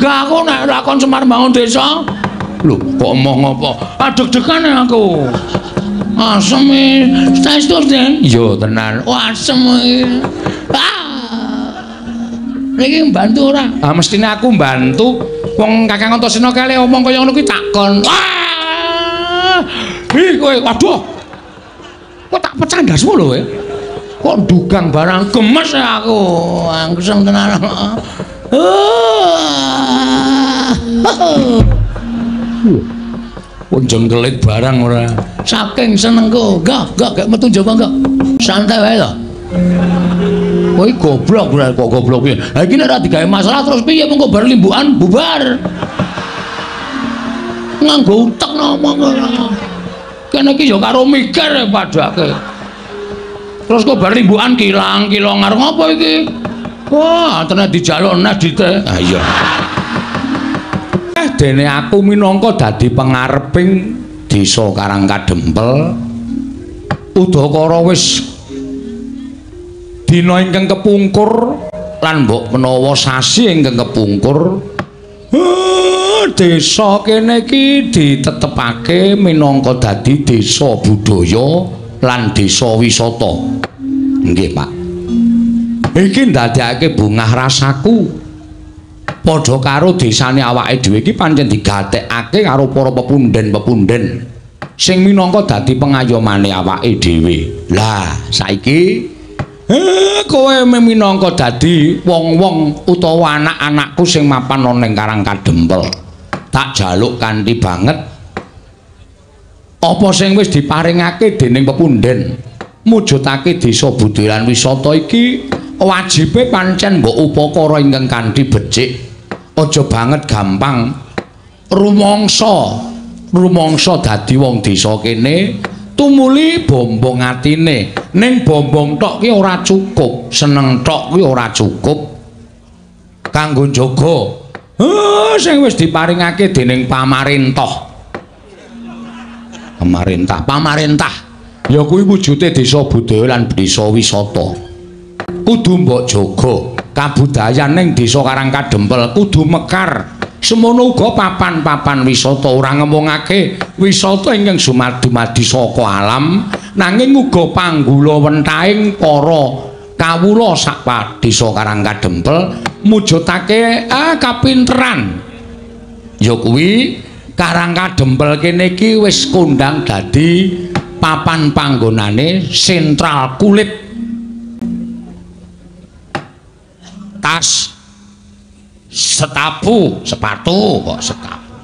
Gah aku nek lakon Semar Bangun Desa. Lho, kok emoh ngopo? Adeg-degan aku. Asem e. Saestu, Den. Iya, tenan. Oh, asem iki. Ah. Niki mbantu ora? Ah, mestine aku mbantu. Wong Kakang Antasena kale omong kaya ngono kuwi takon. Ah! Ih, kowe waduh. Kok tak pecah ndasmu lho kowe. Kok dugang barang gemes aku. Angsem tenan. Pun jengkelit barang ora. Saking senengku. Enggak, gak metu njaba enggak. Santai wae to. Kowe goblok ora kok goblok piye. Ha iki nek ora digawe masalah terus piye mengko bar limbukan bubar. Nganggo utek ngomong ora. Kene iki ya karo mikir padake. Terus kok bar limbukan kilang-kilong arep ngopo iki? Wah, tenan dijaluk nes dite. Ha iya. Dene aku minangka dadi pengareping desa Karang Kadempel, udakara wis dina ingkang kepungkur lan mbok menawa sasi ingkang kepungkur, desa kene iki ditetepake minangka dadi desa budaya lan desa wisata. Nggih, Pak. Iki ndadekake bungah rasaku. Padha karo desane awake dhewe iki pancen digatekake karo para pepunden-pepunden sing minangka dadi pengayomane awake dhewe. Lah, saiki kowe minangka dadi wong-wong utawa anak-anakku sing mapan ana ning Karang Kadempel. Tak jaluk kanthi banget apa sing wis diparingake dening pepunden mujudake desa budaya lan wisata iki wajibe pancen mbok upakara ingkang kanthi becik. Aja banget gampang rumangsa dadi wong desa kene tumuli bombong atine. Ning bombong tok ki ora cukup, seneng tok kuwi ora cukup kanggo njaga sing wis diparingake dening pamarentah. Pamarentah ya kuwi wujude desa budaya lan desa wisata. Kudu mbok jaga kabudayan ning desa Karang Kadempel kudu mekar. Semono uga papan-papan wisata ora ngemungake wisata ingkang dumadi saka alam, nanging uga panggula wentahing para kawula sak desa Karang Kadempel mujudake kapinteran. Ya kuwi Karang Kadempel kene iki wis kondang dadi papan panggonane sentral kulit, tas, setapu, sepatu kok setapu.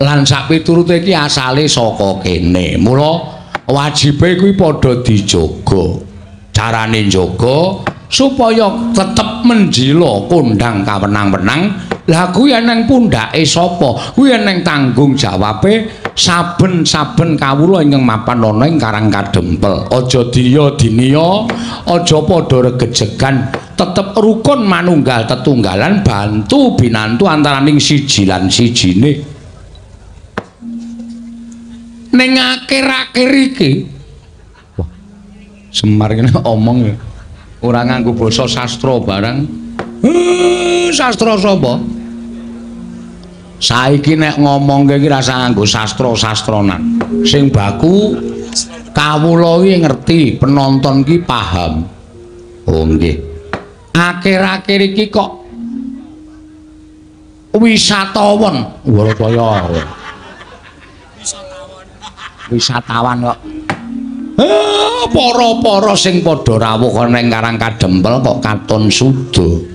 Lan sak piturute iki asale saka kene. Mula wajibe kuwi padha dijaga. Carane njaga supaya tetep menjila kondang kawenang-wenang. Lah kuwi eneng pundhake sapa? Kuwi eneng tanggung jawabe saben-saben kawula ingkang mapan ana ing Karang Kadempel. Aja diya diniya, aja padha regejegan, tetep rukun manunggal tetunggalan bantu binantu antaraning siji lan sijine. Ning akhir-akhir iki, wah, Semar kene omong ora nganggo basa sastra barang. Sastra sapa? Saiki nek ngomongke iki rasa nganggo sastra-sastranan. Sing baku kawula iki ngerti, penonton ki paham. Oh nggih. Akhir-akhir iki kok wisatawan, kaya wisatawan kok. Para-para sing padha rawuh ana ing Karang Kadempel kok katon suda.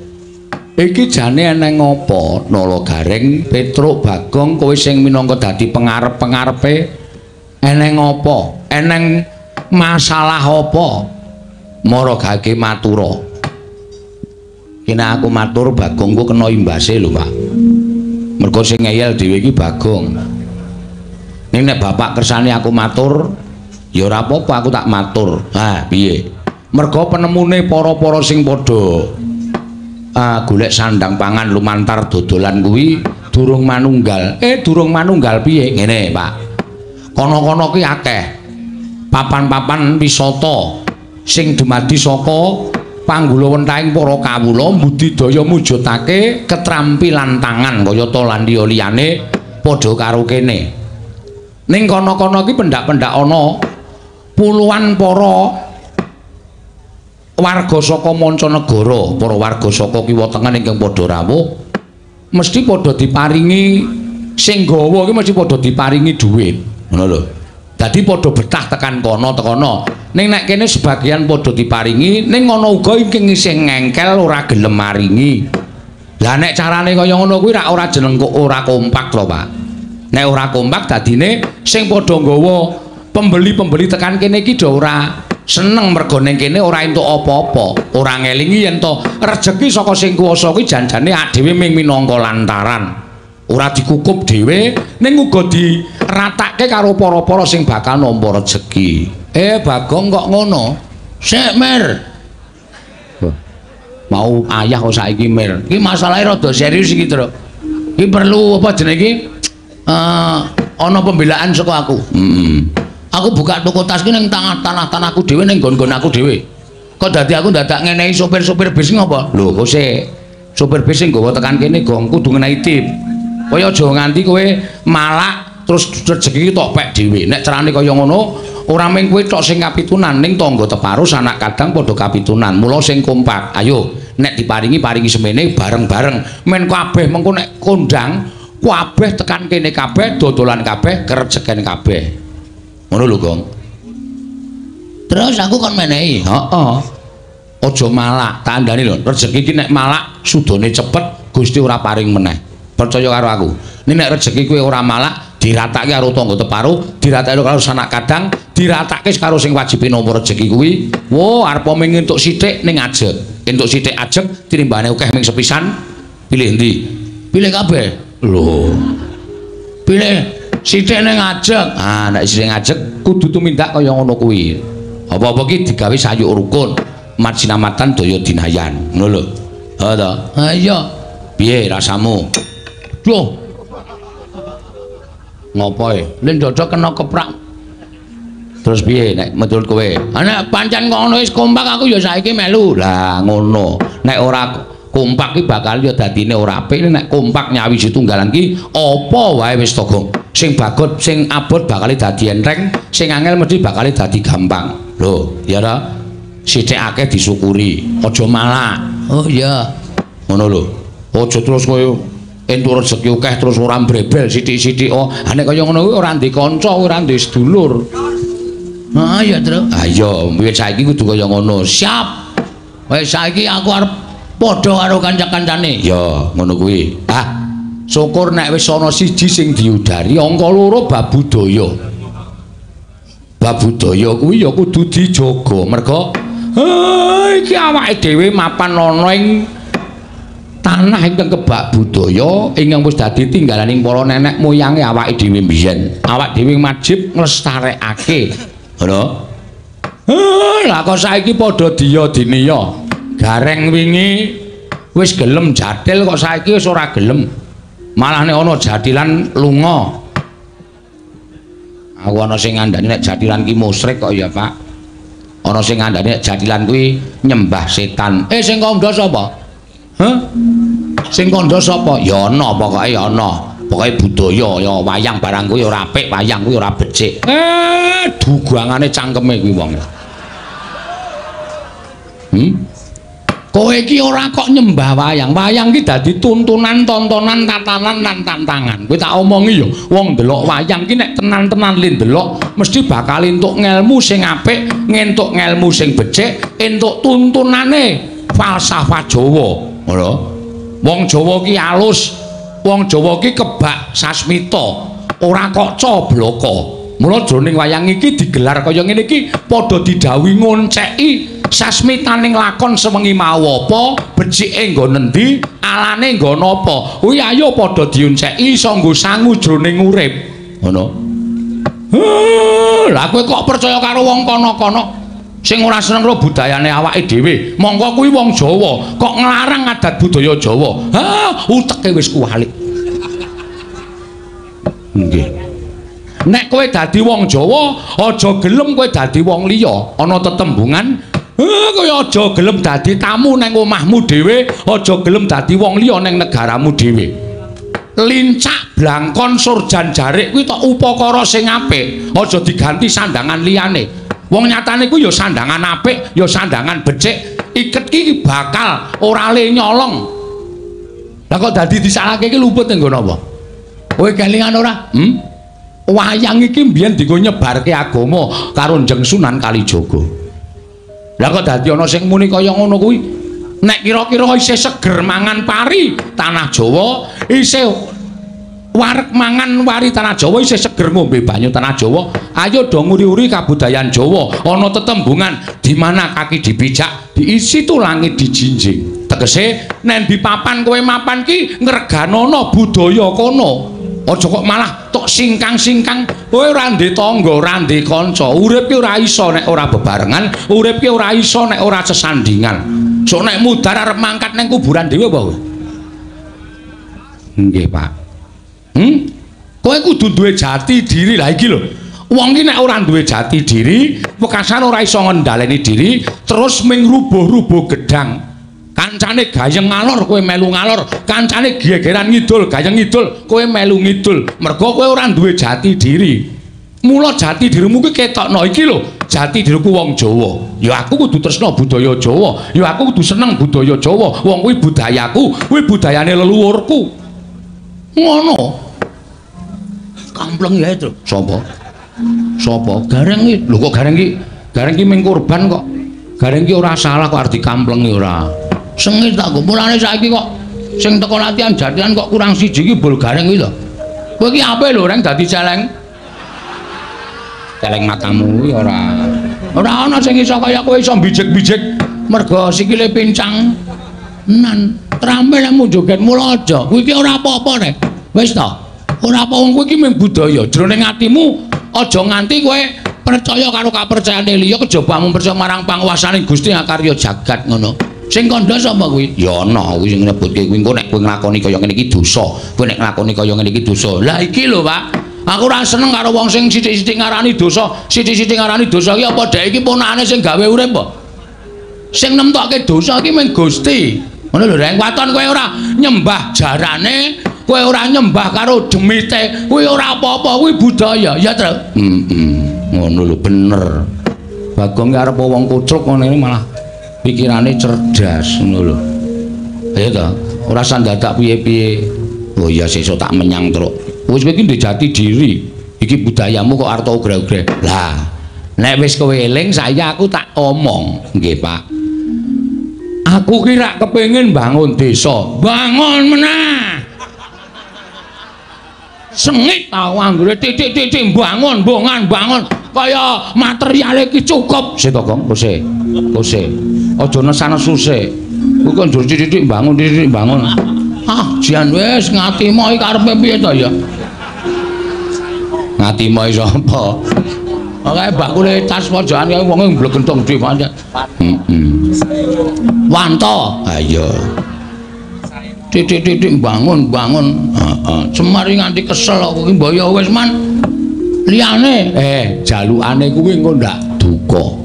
Iki jane eneng apa? Nala Gareng, Petruk, Bagong, kowe sing minangka dadi pengarep-pengarepe eneng apa? Eneng masalah apa? Mara gage matura. Kene aku matur Bagong ku kena imbase lho, Pak. Mergo sing ngeyel dhewe iki Bagong. Ning nek bapak kersane aku matur, ya ora apa-apa aku tak matur. Ha, piye? Mergo penemune para-para sing padha golek sandang pangan lumantar dodolan kuwi durung manunggal. Durung manunggal piye? Ngene, Pak. Kono-kono kuwi akeh papan-papan wisata sing dumadi saka Panggulawentahing para kawula mbudidaya mujudake ketrampilan tangan kaya ta lan liya-liyane padha karo kene. Ning kono-kono iki pendak-pendak ana puluhan para warga saka mancanegara, para warga saka kiwa tengen ingkang padha rawuh mesti padha diparingi sing gawa iki mesti padha diparingi dhuwit. Ngono lho. Dadi padha betah tekan kono tekono. Ning nek kene sebagian padha diparingi, ning ana uga ingkang isih ngengkel ora gelem maringi. Lah nek carane kaya ngono kuwi rak ora jeneng kok ora kompak lho, Pak. Nek ora kompak dadine sing padha nggawa pembeli-pembeli tekan kene iki do ora seneng mergo ning kene ora entuk apa-apa, ora ngelingi yen to rejeki saka sing kuwasa kuwi janjane dhewe ming minangka lantaran. Ora dikukup dhewe ning uga diratake karo para-para sing bakal nampa rejeki. Bagong kok ngono? Sik, Mir. Mau ayah kok saiki, Mir. Iki masalahe rada serius iki, Truk. Iki perlu apa jenenge iki? Ana pembelaan saka aku. Heeh. Aku buka toko tas ki ning tanah-tanahku dhewe ning nggon-nggon aku dhewe. Kok dadi aku dadak ngenehi sopir-sopir bis ngopo? Lho, kok sik sopir bis sing nggawa tekan kene gong kudu ngenehi tip. Kaya aja nganti kowe malak terus rejeki tok pek dhewe. Nek carane kaya ngono, ora mung kowe tok sing kapitunan, ning tangga teparo sanak kadang padha kapitunan. Mula sing kompak. Ayo, nek diparingi paringi semene bareng-bareng. Men kabeh mengko nek kondang, kabeh tekan kene kabeh, dodolan kabeh, kerejeken kabeh. Ngono lho, Gong. Terus aku kon menehi. Heeh. Aja malak, tak andani lho. Rejeki iki nek malak sudane cepet, Gusti ora paring meneh. Percaya karo aku. Nek nek rejeki kowe ora malak, diratake karo tangga teparo, diratake karo sanak kadang, diratake karo sing wajib nampa rejeki kuwi. Wo, arep mung entuk sithik ning ajeg. Entuk sithik ajeg tinimbane akeh ming sepisan. Pilih endi? Pilih kabeh. Lho. Pilih sithik ning ajeg. Ah, nek sithik ajeg kudu tumindak kaya ngono kuwi. Apa-apa ki digawe sayuk rukun, majinamatan daya dinayan. Ngono lho. Ha ta? Ha iya. Piye rasamu? Duh. Ngopo e? Len dodok kena keprak. Terus piye nek menurut kowe? Ha nek pancen ngono wis kompak aku ya saiki melu. Lah ngono. Nek ora kompak ki bakal ya dadine ora apik. Nek kompak nyawiji tunggalan ki apa wae wis to, Gong. Sing bagot, sing abot bakal dadi enteng, sing angel mesti bakal dadi gampang. Lho, ya ta? Sithik akeh disyukuri, aja malak. Oh iya. Ngono lho. Aja terus koyo entuk rejeki akeh terus ora mbrebel sithik-sithik. Oh, nek kaya ngono kuwi ora ndek kanca, ora ndek sedulur. Ha iya, Truk. Ha iya, wiwit saiki kudu kaya ngono. Siap. Wis saiki aku arep padha karo kanca-kancane. Ya, ngono kuwi. Ah, syukur nek wis ana siji sing diudari, angka loro bab budaya. Bab budaya kuwi ya kudu dijaga. Merga iki awake dhewe mapan ana ing tanah ingkang kebak budaya ingkang wis dadi tinggalaning para nenek moyange awake dhewe mbiyen. Awak dhewe wajib nglestarekake. Ngono. Lah kok saiki padha diya diniya. Gareng wingi wis gelem jathil kok saiki wis ora gelem. Malah nek ana jathilan lunga. Aku ana sing ngandani nek jathilan ki musyrik kok ya, Pak. Ana sing ngandani nek jathilan kuwi nyembah setan. Sing kandha sapa? Hah? Sing kandha sapa? Ya ana pokoke ya ana. Pokoke budaya ya wayang barang kuwi ora apik, wayang kuwi ora becik. Dugangane cangkeme kuwi wong. Kowe iki ora kok nyembah wayang. Wayang iki dadi tuntunan, tontonan, tatanan lan tantangan. Kowe tak omongi ya, wong ndelok wayang iki nek tenan-tenan le ndelok mesti bakal entuk ngelmu sing apik, ngentuk ngelmu sing becik, entuk tuntunane falsafah Jawa. Ngono. Wong Jawa ki alus, wong Jawa ki kebak sasmita, ora kok cobloko. Mula jroning wayang iki digelar kaya ngene iki padha didhawuhi ngonceki sasmitaning lakon sewengi mau apa, becike nggon endi, alane nggon apa. Kuwi ayo padha dionceki iso nggo sangu jroning urip. Ngono. Lah kowe kok percaya karo wong kono-kono sing ora seneng karo budayane awake dhewe. Mongko kuwi wong Jawa, kok nglarang adat budaya Jawa. Ha, uteke wis kuwalik. Nggih. Nek kowe dadi wong Jawa, aja gelem kowe dadi wong liya. Ana tetembungan Kowe aja gelem dadi tamu nang omahmu dhewe, aja gelem dadi wong liya nang negaramu dhewe. Lincak blangkon surjan jarik kuwi tok upakara sing apik, aja diganti sandangan liyane. Wong nyatane kuwi ya sandangan apik, ya sandangan becik, iket ki bakal ora le nyolong. Lah kok dadi disalahke iki luput ning nggon apa? Kowe kelingan ora? Wayang iki mbiyen dienggo nyebarke agama karo Njeng Sunan Kalijaga. Lah kok dadi ana sing muni kaya ngono kuwi? Nek kira-kira isih seger mangan pari tanah Jawa, isih wareg mangan wari tanah Jawa, isih seger ngombe banyu tanah Jawa, ayo do nguri-uri kabudayan Jawa. Ana tetembungan di mana kaki dipijak, di situ langit dijinjing. Tegese nek di papan kowe mapan ki ngreganono budaya kono. Aja kok malah tok singkang-singkang. Kowe ora ndek tangga, ora ndek kanca. Urip ki ora iso nek ora bebarengan, urip ki ora iso nek ora sesandingan. Sok nek mudhar arep mangkat nang kuburan dhewe apa kowe? Nggih, Pak. Kowe kudu duwe jati diri. Lah iki lho. Wong ki nek ora duwe jati diri, wekasan ora iso ngendhaleni diri, terus ming rubuh-rubuh gedang. Kancane gayeng ngalor kowe melu ngalor, kancane gegeran ngidul, gayeng ngidul, kowe melu ngidul. Mergo kowe ora duwe jati diri. Mula jati dirimu kuwi ketokno iki lho, jati diriku wong Jawa. Ya aku kudu tresna budaya Jawa, ya aku kudu seneng budaya Jawa. Wong kuwi budayaku, kuwi budayane leluhurku. Ngono. Kampleng ya itu. Sapa? Sapa? Gareng iki. Lho kok gareng iki? Gareng iki ming korban kok. Gareng iki ora salah kok arep dikamplengi ora. Sengit tak mulane saiki kok sing teko latihan jatilan kok kurang siji iki bol gareng kuwi lho. Kowe iki ape lho reng dadi celeng? Celeng matamu kuwi ora. Ora ana sing iso kaya kowe iso bijik-bijik mergo sikile pincang. Nan trampil lemu joget mula aja. Kowe iki ora apa-apa rek. Wis to. Ora apa wong kowe iki mung budaya. Jroning atimu aja nganti kowe percaya karo kapercayane liya kejaba mung percaya marang panguwasane Gusti ngakarya jagat ngono. Sing kandha sapa kuwi? Ya ana kuwi sing nyebutke kuwi engko nek kowe nglakoni kaya ngene iki dosa. Kowe nek nglakoni kaya ngene iki dosa. Lah iki lho, Pak. Aku ora seneng karo wong sing sithik-sithik ngarani dosa, sithik-sithik ngarani dosa iki apa dhek iki ponakane sing gawe urip apa? Sing nemtokke dosa iki mung Gusti. Ngono lho, Reng. Waton kowe ora nyembah jarane, kowe ora nyembah karo demite, kuwi ora apa-apa, kuwi budaya, ya, Tru? Heeh. Ngono lho, bener. Bagong ki arep wong kucluk ngene malah pikirane cerdas ngono lho. Ayo ta, ora usah dadak piye-piye. Oh iya sesuk tak menyang truk. Wis kowe iki ndek jati diri. Iki budayamu kok arep ogre-ogre. Lah, nek wis kowe eling saiki aku tak omong. Nggih, Pak. Aku ki rak kepengin bangun desa. Bangun meneh. Sengit tau anggere titik-titik bangun, bongan, bangun. Kaya materiale iki cukup. Sik to, Gong, kose. Kose. Aja nesan-nesu sik. Kuwi kok njur titik-titik bangun, titik-titik bangun. Ah, jan wis ngatimo iki karepe piye to ya? Ngatimo iki sapa? Oke, bakule tas pojokan kae wonge mblegentong dhewe pancen. Heeh. Wanto. Ha iya. Titik-titik bangun, bangun. Heeh. Semar nganti kesel aku iki mbok ya wis man. Liyane, jalukane kuwi engko ndak duka.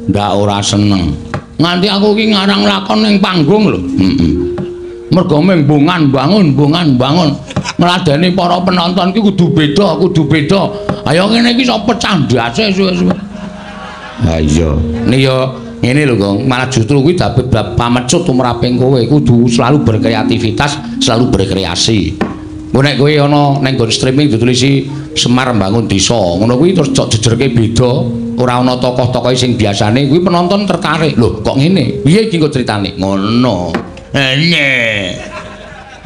Ndak ora seneng. Nganti aku iki ngarang lakon ning panggung lho. Heeh. Mergo mung bongan bangun, bongan bangun. Ngladeni para penonton ki kudu beda, kudu beda. Ayo ngene iki iso pecah ndase suwe-suwe. Ha iya. Nek ya ngene lho, Gong. Malah justru kuwi dadi pamecut tumraping kowe kudu selalu berkreativitas, selalu berkreasi. Engko nek kowe ana ning nggon streaming ditulisi Semar Bangun Desa, ngono kuwi terus cok jejerke beda, ora ana tokoh-tokoh sing biasane kuwi penonton tertarik. Lho, kok ngene? Piye iki engko critane? Ngono. Ene.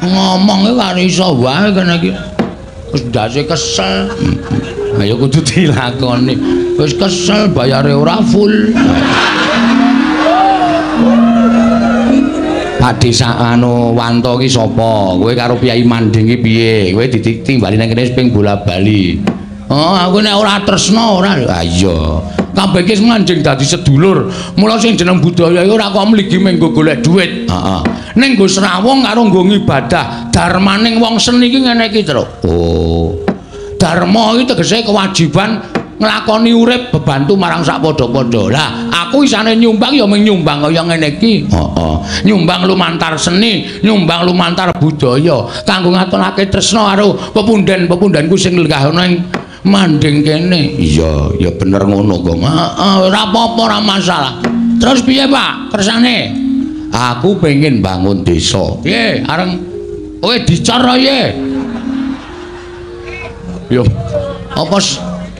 Ngomong iki karo iso wae kene iki. Wis ndase kesel. Ayo kudu dilakoni. Wis kesel bayare ora full. Pak Desa anu Wanto ki sapa? Kowe karo Kyai Manding ki piye? Kowe ditimbali nang kene ping bola-bali. Oh, aku nek ora tresna ora. Ha iya. Kabeh iki nganjing dadi sedulur. Mula sing jeneng budaya iki ora kok mligi mung nggo golek dhuwit. Heeh. Ning nggo srawung karo nggo ngibadah. Darmaning wong seni iki ngene iki, Truk. Oh. Dharma iki tegese kewajiban Nglakoni urip bebantu marang sak padha-padha. Lah, aku isane nyumbang ya mung nyumbang kaya ngene iki. Heeh. Nyumbang lumantar seni, nyumbang lumantar budaya kanggo ngatonake tresna karo pepunden-pepundenku sing lenggah ana ing manding kene. Iya, ya bener ngono, Gong. Heeh, ora apa-apa, ora masalah. Terus piye, Pak? Kersane? Aku pengen bangun desa. Piye? Areng kowe dicor piye? Yo. Apa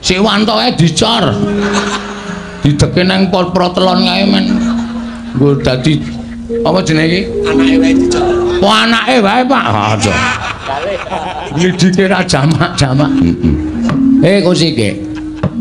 si Wanto ae dicor. Dideke nang protelon kae men. Nggo dadi apa jenenge iki? Anake wae dicor. Oh, anake wae, Pak. Aja. Nglidike ra jamak-jamak. Heeh. Kosike.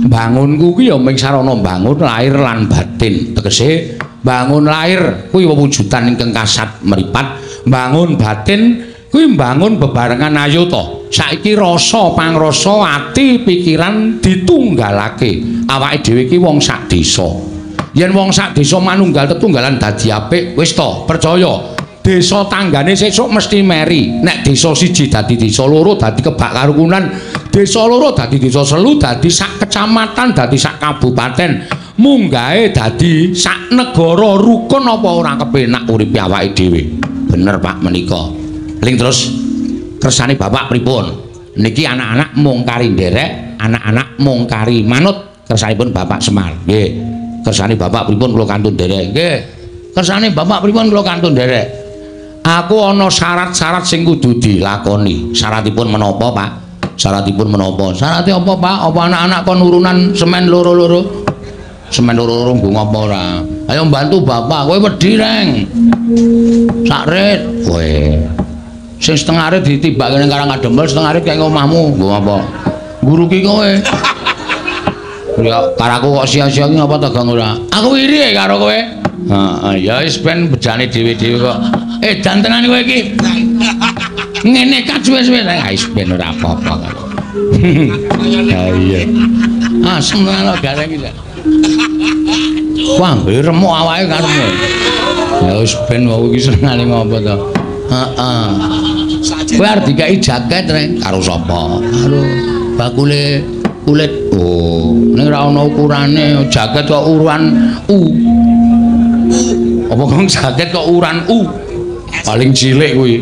Bangunku ki ya mung sarana bangun lahir lan batin. Tegese bangun lahir kuwi wewujudan ingkang kasat mripat, bangun batin kuwi mbangun bebarengan ayo to. Saiki rasa pangrasa ati pikiran ditunggalake. Awake dhewe iki wong sak desa. Yen wong sak desa manunggal tetunggalan dadi apik, wis to, percaya. Desa tanggane sesuk mesti meri. Nek desa siji dadi desa loro dadi kebak karukunan, desa loro dadi desa selu dadi sak kecamatan dadi sak kabupaten, munggahe dadi sak negara rukun apa ora kepenak uripe awake dhewe. Bener Pak menika. Ling terus kersane bapak pripun? Niki anak-anak mung kari nderek, anak-anak mung kari manut kersanipun Bapak Semar. Nggih. Kersane bapak pripun kula kantun nderek? Nggih. Kersane bapak pripun kula kantun nderek? Aku ana syarat-syarat sing kudu dilakoni. Syaratipun menapa, Pak? Syaratipun menapa? Syarate apa, Pak? Apa anak-anak kon urunan semen loro-loro? Semen loro-loro nggo ngapa ora? Ayo mbantu bapak, kowe wedi, Reng. Sak rit kowe. Sing setengah rit ditibake ning Karang Kadempel, setengah rit kaya omahmu. Nggo apa? Nguruki kowe. Ya karaku kok sia-sia ki ngapa ta, Gang ora? Aku iri karo kowe. Heeh, ya wis ben bejane dhewe-dhewe kok. Dan tenan kowe iki. Ngene kat suwe-suwe. Ah wis ben ora apa-apa kok. Ha iya. Asem tenan kok gareng iki. Wah, remuk awake karepmu. Ya wis ben wong iki senengane ngopo to. Heeh. Kowe arep dikeki jaket reng karo sapa? Karo bakule kulit. Oh, ning ora ana ukurane, jaket kok ukuran U. Apa kok jaket kok ukuran U? Paling cilik kuwi.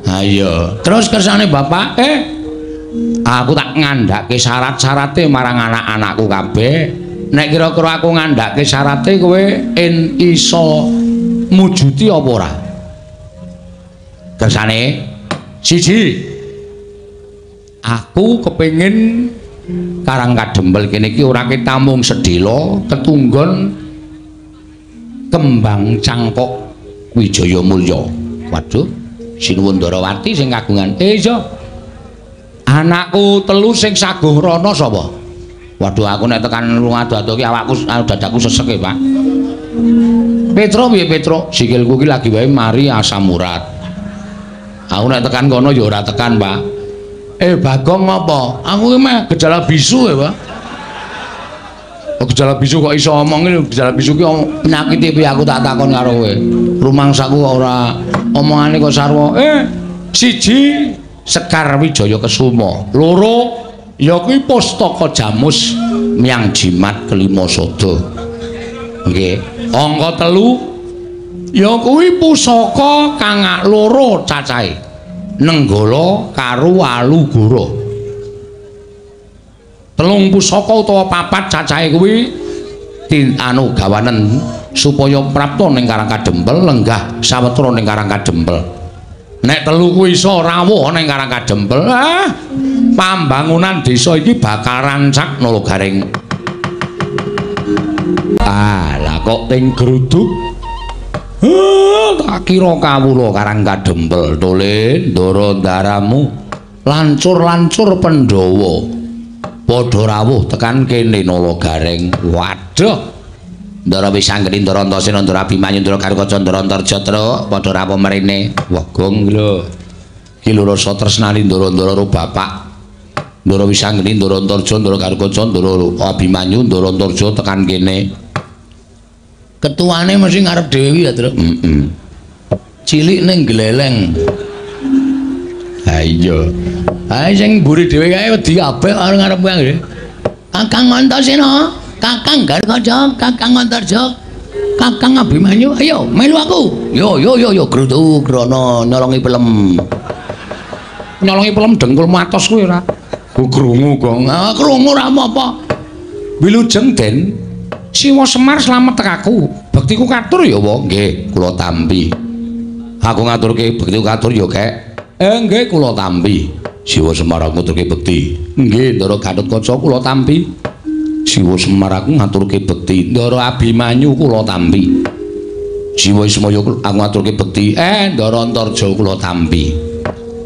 Ha iya. Terus kersane bapak, aku tak ngandhake syarat-syarate marang anak-anakku kabeh. Nek kira-kira aku ngandhake syarate kowe en iso mujuti apa ora? Kersane siji, aku kepengin Karang Kadempel kene iki ora ketamung sedhela ketunggon kembang cangkok Wijaya Mulya. Waduh, Sinuwun Ndarawati sing kagungan. Iya. Anakku telu sing saguh rono sapa? Waduh, aku nek tekan ado-ado ki awakku dadaku sesek e, Pak. Petro piye Petro? Sikilku ki lagi wae mari asam urat. Aku nek tekan kono ya ora tekan, Pak. Bagong apa? Aku ki meh gejala bisu ya, Pak. Oh, gejala bisu kok iso omong iki, gejala bisu ki penyakit piye aku tak takon karo kowe. Rumangsaku kok ora omongane kok sarwa. Siji Sekar Wijaya Kesuma, loro ya kuwi Pustaka Jamus Myang Jimat Kelima Sada. Nggih. Angka telu ya kuwi pusaka kang loro cacahe. Nenggala karo Walugara. Telung pusaka utawa papat cacahe kuwi anu gawanen supaya prapta ning Karang Kadempel lenggah sawetara ning Karang Kadempel. Nek telu kuwi iso rawuh ning Karang Kadempel, pambangunan desa iki bakal rancak Nala Gareng. Ah, lah kok ting gruduk. Tak kira kawula Karang Kadempel tole ndara ndaramu lancur-lancur Pandhawa padha rawuh tekan kene Nala Gareng. Waduh. Ndara Wisanggeni, Ndara Antasena, Ndara Abimanyu, Ndara Garukaca, Ndara Antarja truk padha rawuh mrene. Wah, gong lho. Ki lho rasa tresnani ndara-ndara karo bapak. Ndara Wisanggeni, Ndara Antarja, Ndara Garukaca, Ndara Abimanyu, Ndara Antarja tekan kene. Ketuane mesti ngarep dhewe ya, Truk. Heeh. Cilik ning gleleng. Ha iya. Ha sing mburi dhewe kae wedi kabeh karo ngarep wae nggih. Kakang Antasena, Kakang Garkaca, Kakang Antarja, Kakang Abimanyu, ayo melu aku. Yo yo yo yo grutu grono nyolongi pelem. Nyolongi pelem dengkul matos kuwi ora. Ku krungu kok. Ah krungu ora apa-apa. Wilujeng Den. Siwa Semar slamet tekaku. Bektiku katur ya, wa. Nggih, kula tampi. Aku ngaturke bektiku katur ya, Kek. Nggih, kula tampi. Siwa Semar aku ngaturke bekti. Nggih, Ndara Gatotkaca kula tampi. Siwa Semar aku ngaturke bekti. Ndara Abimanyu kula tampi. Siwa Ismaya aku ngaturke bekti. Ndara Antarja kula tampi.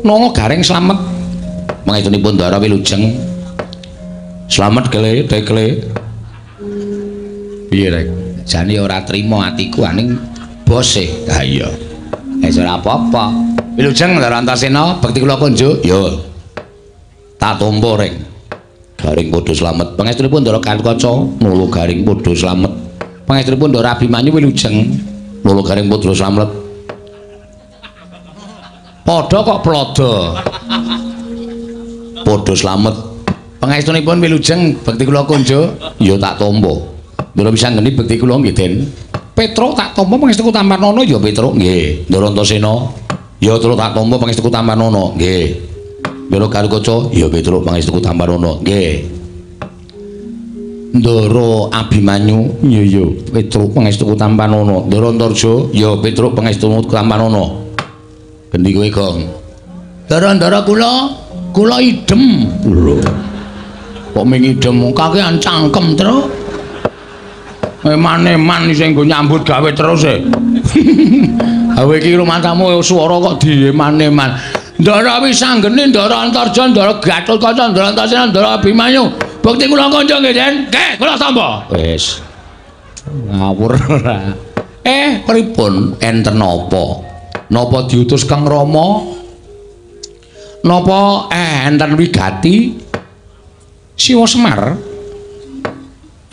Nala Gareng slamet. Pangestunipun Ndara wilujeng. Slamet kele tekle. Piye rek? Jane ora trima atiku aning bose. Ha iya. Wis ora apa-apa. Wilujeng Ndara Antasena, bekti kula kunjuk. Yo. Tak tampa rek. Garing padha slamet. Pangestunipun Ndara Gatotkaca, nala Garing padha slamet. Pangestunipun Ndara Abimanyu wilujeng, nala Garing padha slamet. Padha kok plodo. Padha slamet. Pangestunipun wilujeng, bekti kula kunjuk. Ya tak tampa. Ndara Wisanggeni bekti kula nggih, Den. Petruk tak tampa pangestuku Tampanana ya Petruk nggih. Ndara Antasena ya Truk tak tampa pangestuku Tampanana nggih. Ndara Gatotkaca ya Petruk pangestuku Tampanana nggih. Ndara Abimanyu ya ya Petruk pangestuku Tampanana. Ndara Antarja ya Petruk pangestuku Tampanana. Gendi kowe, Gong? Ndara-ndara kula, kula idem. Lho. Kok ming idem kakean cangkem, Truk. Eman-eman sing nggo nyambut gawe terus e. Hawe iki rumatamu swara kok dieman-eman. Ndara Wisanggeni, Ndara Antarja, Ndara Gatotkaca, Ndara Antasena, Ndara Abimanyu. Bekti kula kanca nggih, Den. Nggih, kula tampa. Wis. Ngawur ora. Pripun enten napa? Napa diutus Kang Rama? Napa enten wigati? Siwa Semar.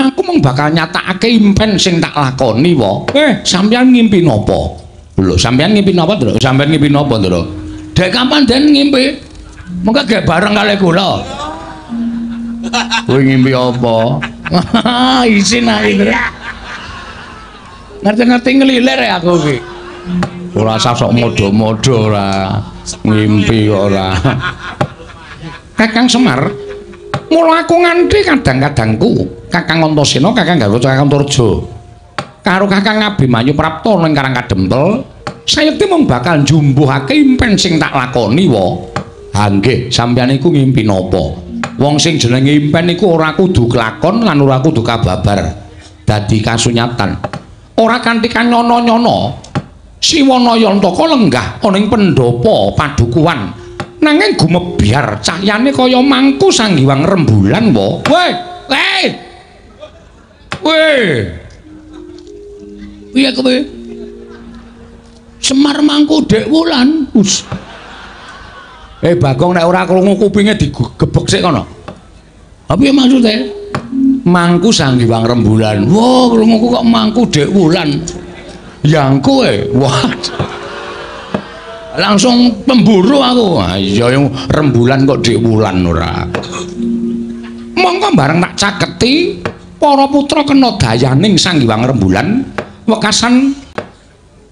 Aku mung bakal nyatakake impen sing tak lakoni wa. Sampeyan ngimpi napa? Lho, sampeyan ngimpi napa, Ndra? Sampeyan ngimpi napa, Ndra? Dek kapan Den ngimpi? Mengko gek bareng kali kula. Kowe ngimpi apa? Isin ae, Ndra. Ngerti-ngerti ngelilir ya aku iki. Ora usah sok modho-modho ora. Ngimpi kok ora. Kakang Semar, mula aku nganti kadang-kadangku Kakang Antasena, Kakang Gatotkaca, Kakang Antarja karo Kakang Abimanyu Prapta ning Karang Kadempel, sayekti mung bakal njumbuhake impen sing tak lakoni wa. Ha nggih, sampeyan iku ngimpi napa? Wong sing jenenge impen iku ora kudu kelakon lan ora kudu kababar dadi kasunyatan. Ora kanthi kanyono-nyono Siwana Yantaka lenggah ana ing pendhapa padukuhan. Nanging gumebyar cahyane kaya mangku sanggiwang rembulan wa. Weh, weh. Weh. Piye kowe? Semar mangku Dek Wulan. Us. Bagong nek ora krungu kupinge digebek sik kono. Ha piye maksude? Mangku sanggiwang rembulan. Wah, krunguku kok mangku Dek Wulan. Yangku e. Wah. Langsung pemburu aku. Ha iya rembulan kok Dik Wulan ora. Mongko bareng tak caketi para putra kena dayaning Sang Hyang Rembulan wekasan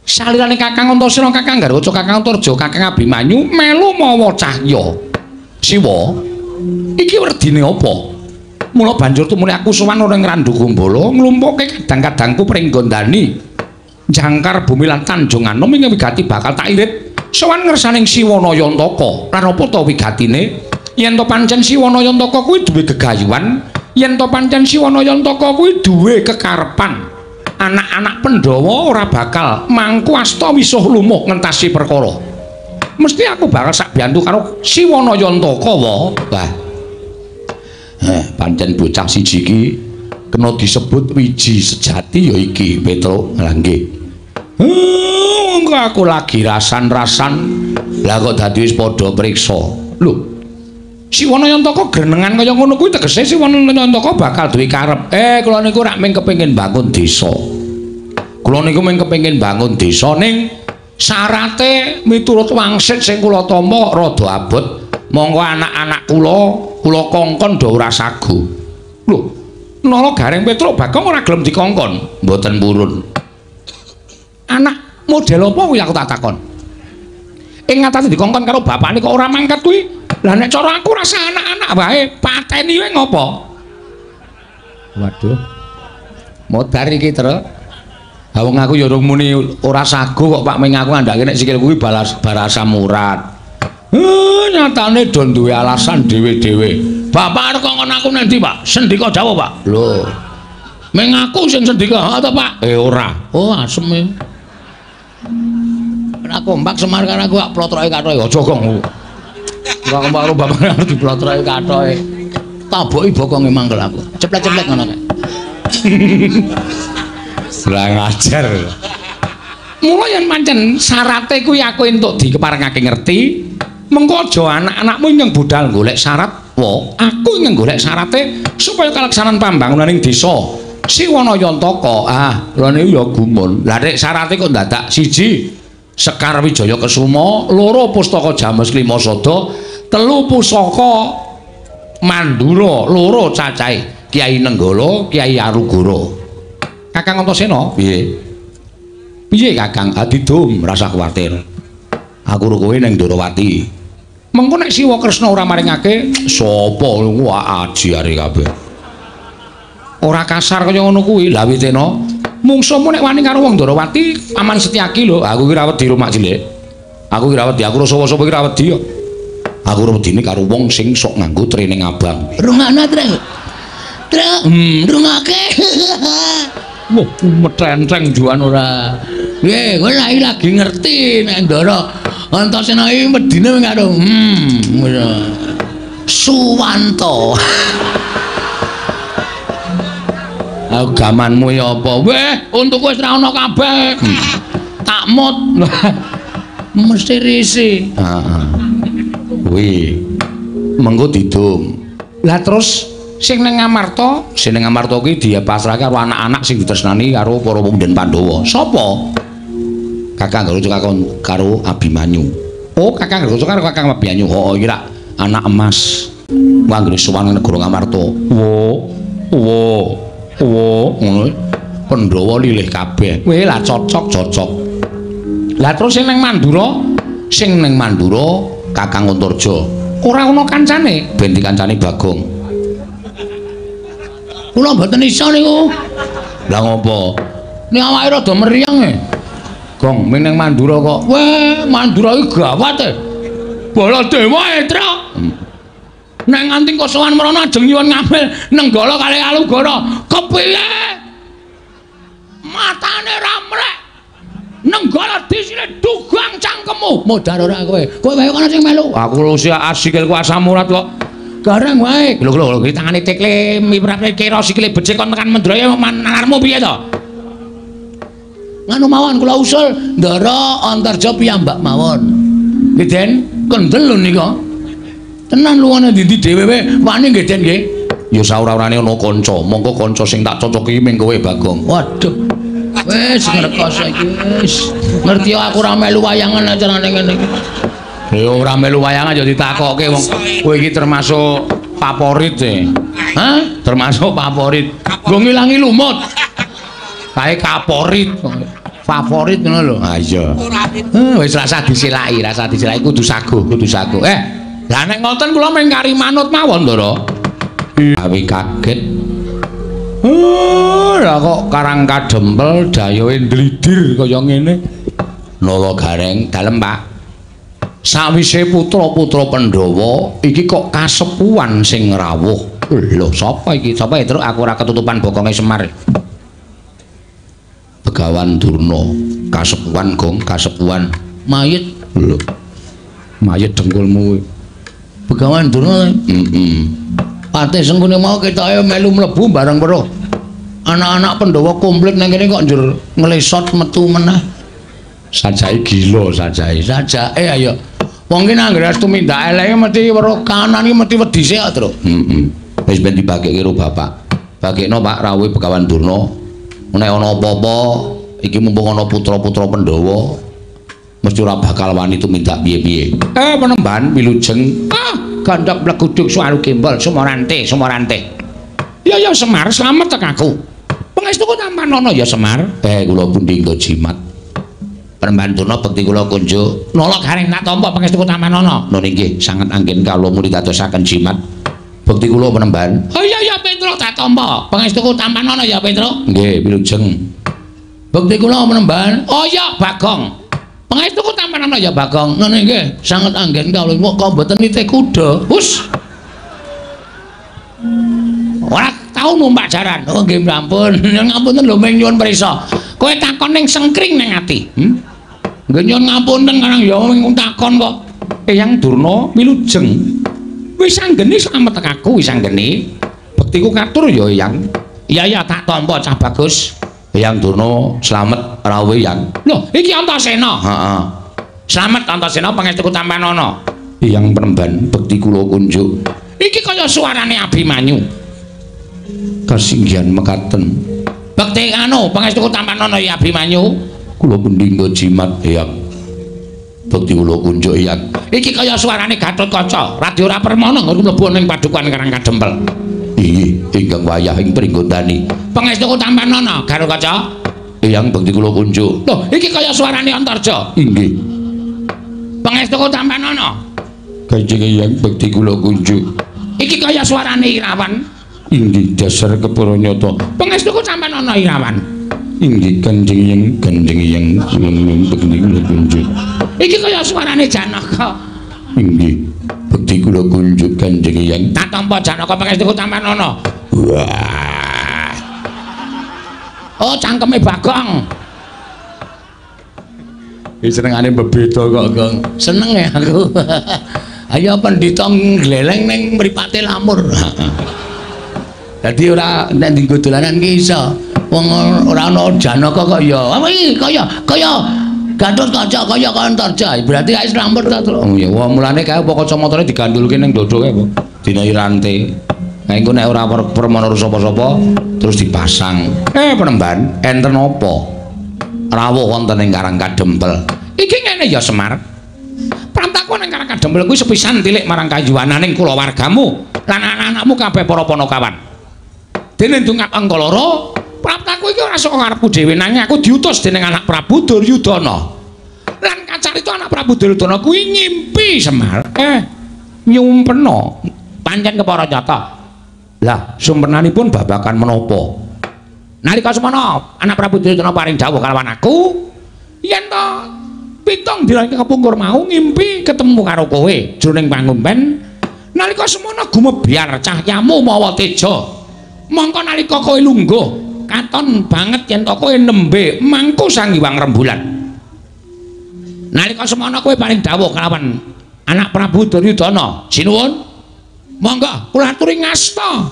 salirane Kakang Antasena, Kakang Garwaca, Kakang Antarja, Kakang Abimanyu melu mawa cahya. Siwa, iki werdine apa? Mula banjur tumune aku sowan ora ing Randu Gumbala nglumpukke kadang-kadangku pringgondani jangkar bumi lan Tanjung Anom ing wigati bakal tak irit. Sowan ngersaning Siwana Yantaka. Lan apa ta wigatine? Yen to pancen Siwana Yantaka kuwi duwe gegayuhan, yen to pancen Siwana Yantaka kuwi duwe kekarepan, anak-anak Pandhawa ora bakal mangku asta wisuh lumuh ngentasi perkara. Mesti aku bakal sak biyantu karo Siwana Yantaka wa. Wah. Pancen bocah siji iki kena disebut wiji sejati ya iki, Petruk. Lah nggih. Aku lagi rasan-rasan lah kok dadi wis padha priksa. Lho, Siwana Yantaka grenengan kaya ngono kuwi tegese Siwana Yantaka bakal duwe karep. Kula niku rak mung kepengin bangun desa. Kula niku mung kepengin bangun desa ning syarate miturut wangsit sing kula tampa rada abot. Monggo anak-anak kula kula kongkon do ora sagu. Lho, Nala Gareng Petruk Bagong ora gelem dikongkon. Mboten purun. Anak model apa kuwi aku tak takon. Ing ngatasi dikongkon karo bapakne kok ora mangkat kuwi. Lah nek cara aku rasa anak-anak wae pateni wae ngopo? Waduh. Modar iki, Truk. Ha wong aku ya urung muni ora sago kok Pak, ming aku ngandhake nek sikilku kuwi balas barasa murat. Nyatane do duwe alasan dhewe-dhewe. Bapak arep kongkon aku nang ndi, Pak? Sendika dawuh, Pak. Lho. Ming aku sing sendika, ha ta, Pak? Ora. Oh, asem e. Ora kompak Semar karo aku kok plotroke kathoke. Aja gong. Ora kompak karo bapak arep diplotroke kathoke. Taboki bokonge mangkel aku. Ceplek-ceplek ngono kae. Lah ngajar. Mula yen pancen syarate kuwi aku entuk dikeparengake ngerti, mengko aja anak-anakmu ingkang budal golek syarat, wo, aku ingkang golek syarate supaya kalaksanan pambangunan ing desa Siwana Yantaka. Ah, lha niku ya gumun. Lah nek syarate kok dadak siji Sekar Wijaya Kesuma, loro Pustaka James Klima Sada, telu Pusaka Mandura, loro cacahe Kyai Nenggala, Kyai Arugara. Kakang Antasena, piye? Piye Kakang? Adidum, rasa kuwatir. Aku ro kowe ning Ndorowati. Mengko nek Siwa Kresna ora maringake, sapa wah ajiare kabeh. Ora kasar kaya ngono kuwi. Lah witena, mungsuhmu nek wani karo wong Ndorowati, Paman Setyaki lho. Aku ki ra wedi rumak cilik. Aku ki ra wedi, aku ro sapa-sapa ki ra wedi kok. Aku ro wedine karo wong sing sok nganggo training abang. Rungokno, Truk. Truk, rungokake. Wah, metenteng juan ora. Nggih, kowe lagi ngerti nek Ndara Antasena iki wedine karo ngono. Suwanto. Aku gamanmu ya apa? Weh, untukku wis ra ono kabeh. Tak mut. Mesti risi. Heeh. Kuwi mengko didum. Lah terus sing ning Ngamarta, sing ning Ngamarta kuwi dipasrahke karo anak-anak sing ditresnani karo para pemuda Pandhawa. Sapa? Kakang Garuda karo Abimanyu. Oh, Kakang Garuda karo Kakang Abimanyu. Oh, iki rak anak emas. Anggere sowan nang negara Ngamarta. Wo, wo, wo, ngono. Pandhawa lilih kabeh. Weh, lah cocok, cocok. Lah terus sing ning Mandura, sing ning Mandura Kakang Antarja. Ora ana kancane, ben dikancani Bagong. Kula mboten iso niku. Lah ngopo? Nek awake rada meriang e. Gong, ming ning Mandura kok. Weh, Mandura iki gawat e. Baladewa e, Truk. Nek nganti kosowan mrono ajeng nyuwun ngambil Nenggala kalih Alugara. Kepiye? Matane ra mrek. Nenggala disine dugang cangkemmu. Modar ora kowe. Kowe wae kono sing melu. Aku lho sikilku asam urat kok. Gareng wae. Lho lho lho, tangane tekle miprate kira sikile becik kon tekan Mendraya nalarmu piye to? Nganu mawon kula usul Ndara Antarja piyambak mawon. Nggih, Den. Kendel lho nika. Tenan luwane ndi-ndi dhewe wae wani nggih, Den nggih. Ya saora-orane ana kanca, mongko kanca sing tak cocoki ming kowe Bagong. Waduh. Wis ngrekoso iki wis. Ngerti aku ora melu wayangan acarane ngene iki. Ya ora melu wayangan ya ditakokke wong kowe iki termasuk favorit e. Hah? Termasuk favorit. Nggo ngilangi lumut. Kae kaporit. Favorit ngono lho. Ha iya. Wis rasa disilaki, rasa disilaki kudu saguh, kudu saguh. Lah nek ngoten kula mung kari manut mawon, Ndara. Awi kaget. Lah kok Karang Kadempel dayohe ndlidir kaya ngene. Nala Gareng, dalem Pak. Sawise putra-putra Pandhawa iki kok kasepuhan sing rawuh. Lho, sapa iki? Sapa ya, Truk? Aku ora ketutupan bokonge Semar. Begawan Durna, kasepuhan gong, kasepuhan mayit. Lho. Mayit dengkulmu kuwi. Begawan Durna. Heeh. Pate sengkune mau ketoke melu mlebu bareng weruh. Anak-anak Pandhawa komplit nang kene kok njur nglesot metu meneh. Sajake gila sajake. Sajake ayo. Wong ki nang anggere tumindak eleke mesti weruh kanan iki mesti wedi sik kok, Truk. Heeh. Wis ben dibagekke karo bapak. Bagekno Pak rawuhe Begawan Durna. Nek ana apa-apa iki mumpung ana putra-putra Pandhawa mesti ora bakal wani tumindak piye-piye. Penemban wilujeng. Ah, gandhok mleguduk suwaru gembol sumorante, sumorante. Ya ya Semar, slamet tek aku. Pangestuku tampanana ya Semar. Kula pundi nggo jimat. Penemban Durna bekti kula kunjuk. Nala garing tak tampa pangestuku tampanana. Nun inggih, sanget anggen kawula muni dadosaken jimat. Bekti kula penemban. Oh iya ya Petro tak tampa. Pangestuku tampanana ya Petro. Nggih, wilujeng. Bekti kula penemban. Oh iya Bagong. Pangestuku tampanana ya Bagong. Nun inggih, sanget anggen kawula kok mboten nitih kuda. Hus. Ora tau numpak jaran. Oh nggih ampun. Ngapunten lho ming nyuwun prisa. Kowe takon ning sengkring ning ati. Nggih nyuwun ngapunten karang ya ming takon kok. Eyang Durna wilujeng. Wis anggene slamet aku wis anggene. Bektiku katur ya Eyang. Iya ya tak tampa cah bagus. Eyang Durna slamet rawuh Eyang. Lho iki Antasena. Heeh. Slamet Antasena pangestuku tampanana. Eyang penemban bekti kula kunjuk. Iki kaya suarane Abimanyu. Kasinggihan mekaten. Bekti anu pangestuku tampanana ya Abimanyu. Kula pundi nggo jimat Eyang. Bekti kula kunjuk Eyang. Iki kaya suarane Gatotkaca, Radya ora permana nggon mlebu ning padukuhan Karang Kadempel. Inggih, ingkang wayah ing pringgondani. Pangestuku tampanana Gatotkaca. Eyang bekti kula kunjuk. Lho, iki kaya suarane Antarja. Inggih. Pangestuku tampanana. Kanjeng Eyang bekti kula kunjuk. Iki kaya suarane Irawan. Inggih dasar kepara nyata. Pangestuku tampanana Irawan. Inggih Kanjeng Eyang, Kanjeng Eyang bekti kula kunjuk. Iki kaya suarane Janaka. Inggih bekti kula kunjuk Kanjeng Eyang. Tak tampa Janaka pangestuku tampanana. Wah. Oh cangkeme Bagong. Iki senengane bebeda kok, Gong. Seneng ya aku. Ayo pendhita ngleleng ning mripate lamur. Dadi ora nek dienggo dolanan ki iso. Wong ora ana Janaka kok ya. Apa iki kaya kaya Gatotkaca kaya Antarja. Berarti wis lamur ta, Tru. Oh ya, mulane kae apa kacamatane digandulke ning dada kae apa? Dinahi rante. Nah engko nek ora permana sapa-sapa terus dipasang. Penemban, enten apa? Rawuh wonten ing Karang Kadempel. Iki ngene ya Semar. Prantaku ning Karang Kadempel kuwi sepisan tilik marang kayuwananing kulawargamu lan anak-anakmu kabeh para panakawan. Dene ndongak angka loro, praptaku iki ora saka karepku dhewe nanging aku diutus dening anak Prabu Duryudana. Lan kacarita anak Prabu Duryudana kuwi ngimpi Semar. Nyumpena pancen kepara nyata. Lah, sumpenanipun babagan menapa? Nalika semana anak Prabu Duryudana paring dawuh kalawan aku, yen to pitung dina kepungkur mau ngimpi ketemu karo kowe jroning pangumpen. Nalika semana gumebyar cahyamu mawa teja. Mongko nalika kowe lungguh katon banget yen to kowe nembe mangku Sang Hyang Rembulan. Nalika semana kowe paring dawuh kalawan anak Prabu Duryudana, sinuwun monggo kula aturi ngasta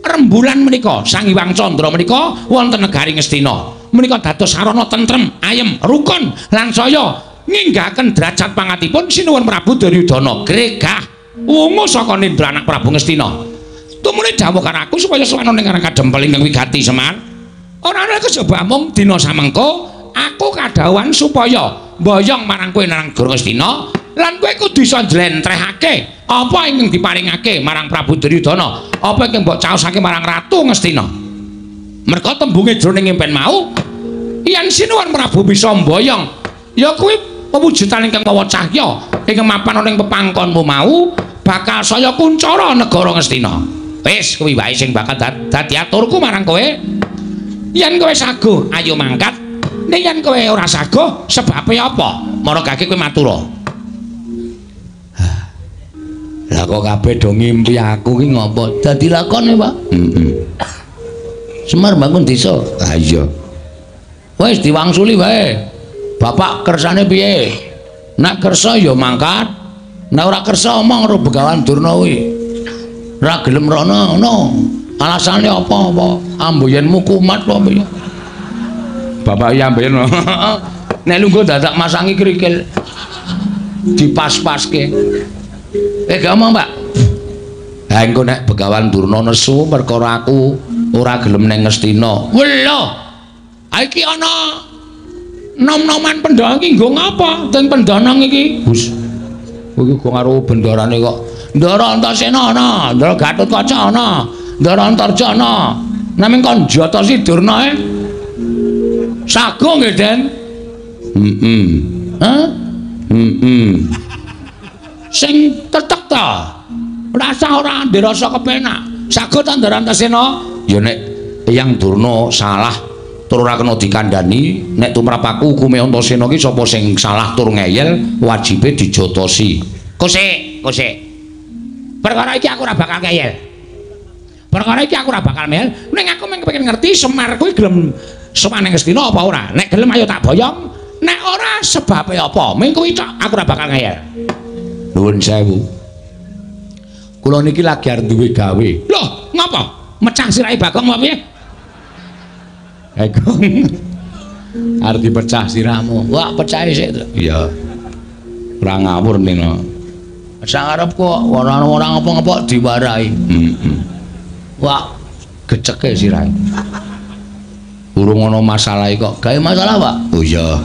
rembulan menika Sang Hyang Candra menika wonten negari Ngastina. Menika dados sarana tentrem, ayem, rukun lan saya nginggaken derajat pangatipun sinuwun Prabu Duryudana gregah wungu saka nindra anak Prabu Ngastina. Tumune dawuh karo aku supaya sowan ning Karang Kadempel ingkang wigati Semar. Ora ana kejaba mung dina samengko aku kadhawuhan supaya mboyong marang kowe nang negara Ngastina lan kowe kudu iso njlentrehake apa ingkang diparingake marang Prabu Duryudana, apa ingkang mbok caosake marang Ratu Ngastina. Merga tembunge jroning impen mau yen sinuwun Prabu bisa mboyong ya kuwi pewujudan ingkang mawa cahya ingkang mapan ana ing pepangkonmu mau bakal saya kuncara negara Ngastina. Wis kuwi wae sing bakal dadi aturku marang kowe. Yen kowe saguh ayo mangkat, nek yen kowe ora saguh sebabe apa? Maragake kowe matura. Lah kok kabeh do ngimpi aku ki ngopo? Dadi lakone, Pak. Heeh. Semar bangun desa. Ha iya. Wis diwangsuli wae. Bapak kersane piye? Nek kersa ya mangkat, nek ora kersa omong karo Begawan Durna kuwi. Ora gelem rono ngono. Alasane apa-apa? Amboyenmu kumat apa piye? Bapak iya amboyen. Nek lungguh dadak masangi krikil. Dipas-paske. Gak omong, Pak. Ha engko nek Begawan Durna nesu perkara aku ora gelem nang Ngastina. Welo. Ha iki ana nom-noman pendhana iki nggo ngapa? Teng pendhana iki. Hus. Kowe iki karo bendarane kok. Ndara Antasena ana, Ndara Gatotkaca ana, Ndara Antarjana. Naming kon njatosi Durna e. Sago nggih, Den. Heeh. Hah? Heeh. Sing tetek ta. Rasa ora ndirasa kepenak. Sago ta Ndara Antasena? Ya nek Eyang Durna salah tur ora kena dikandhani, nek tumrap aku hukume Antasena ki sapa sing salah tur ngeyel wajibe dijotosi. Kosek, kosek. Perkara iki aku ora bakal ngeyel. Perkara iki aku ora bakal ngeyel. Ning aku mung kepengin ngerti Semar kuwi gelem sowan ning Ngastina apa ora. Nek gelem ayo tak boyong, nek ora sebabe apa? Ming kuwi tok aku ora bakal ngeyel. Nuwun sewu. Kula niki lagi arep duwe gawe. Loh, ngapa? Mecah sirahe Bagong apa piye? Bagong. Arep dipecah sirahmu. Wah, pecahe sik to. Iya. Ora ngawur nino. Sak arep kok ora ngapa-ngapa diwarahi. Heeh. Wah, geceke sirahe. Urung ana masalah kok. Gawe masalah, Pak? Oh iya.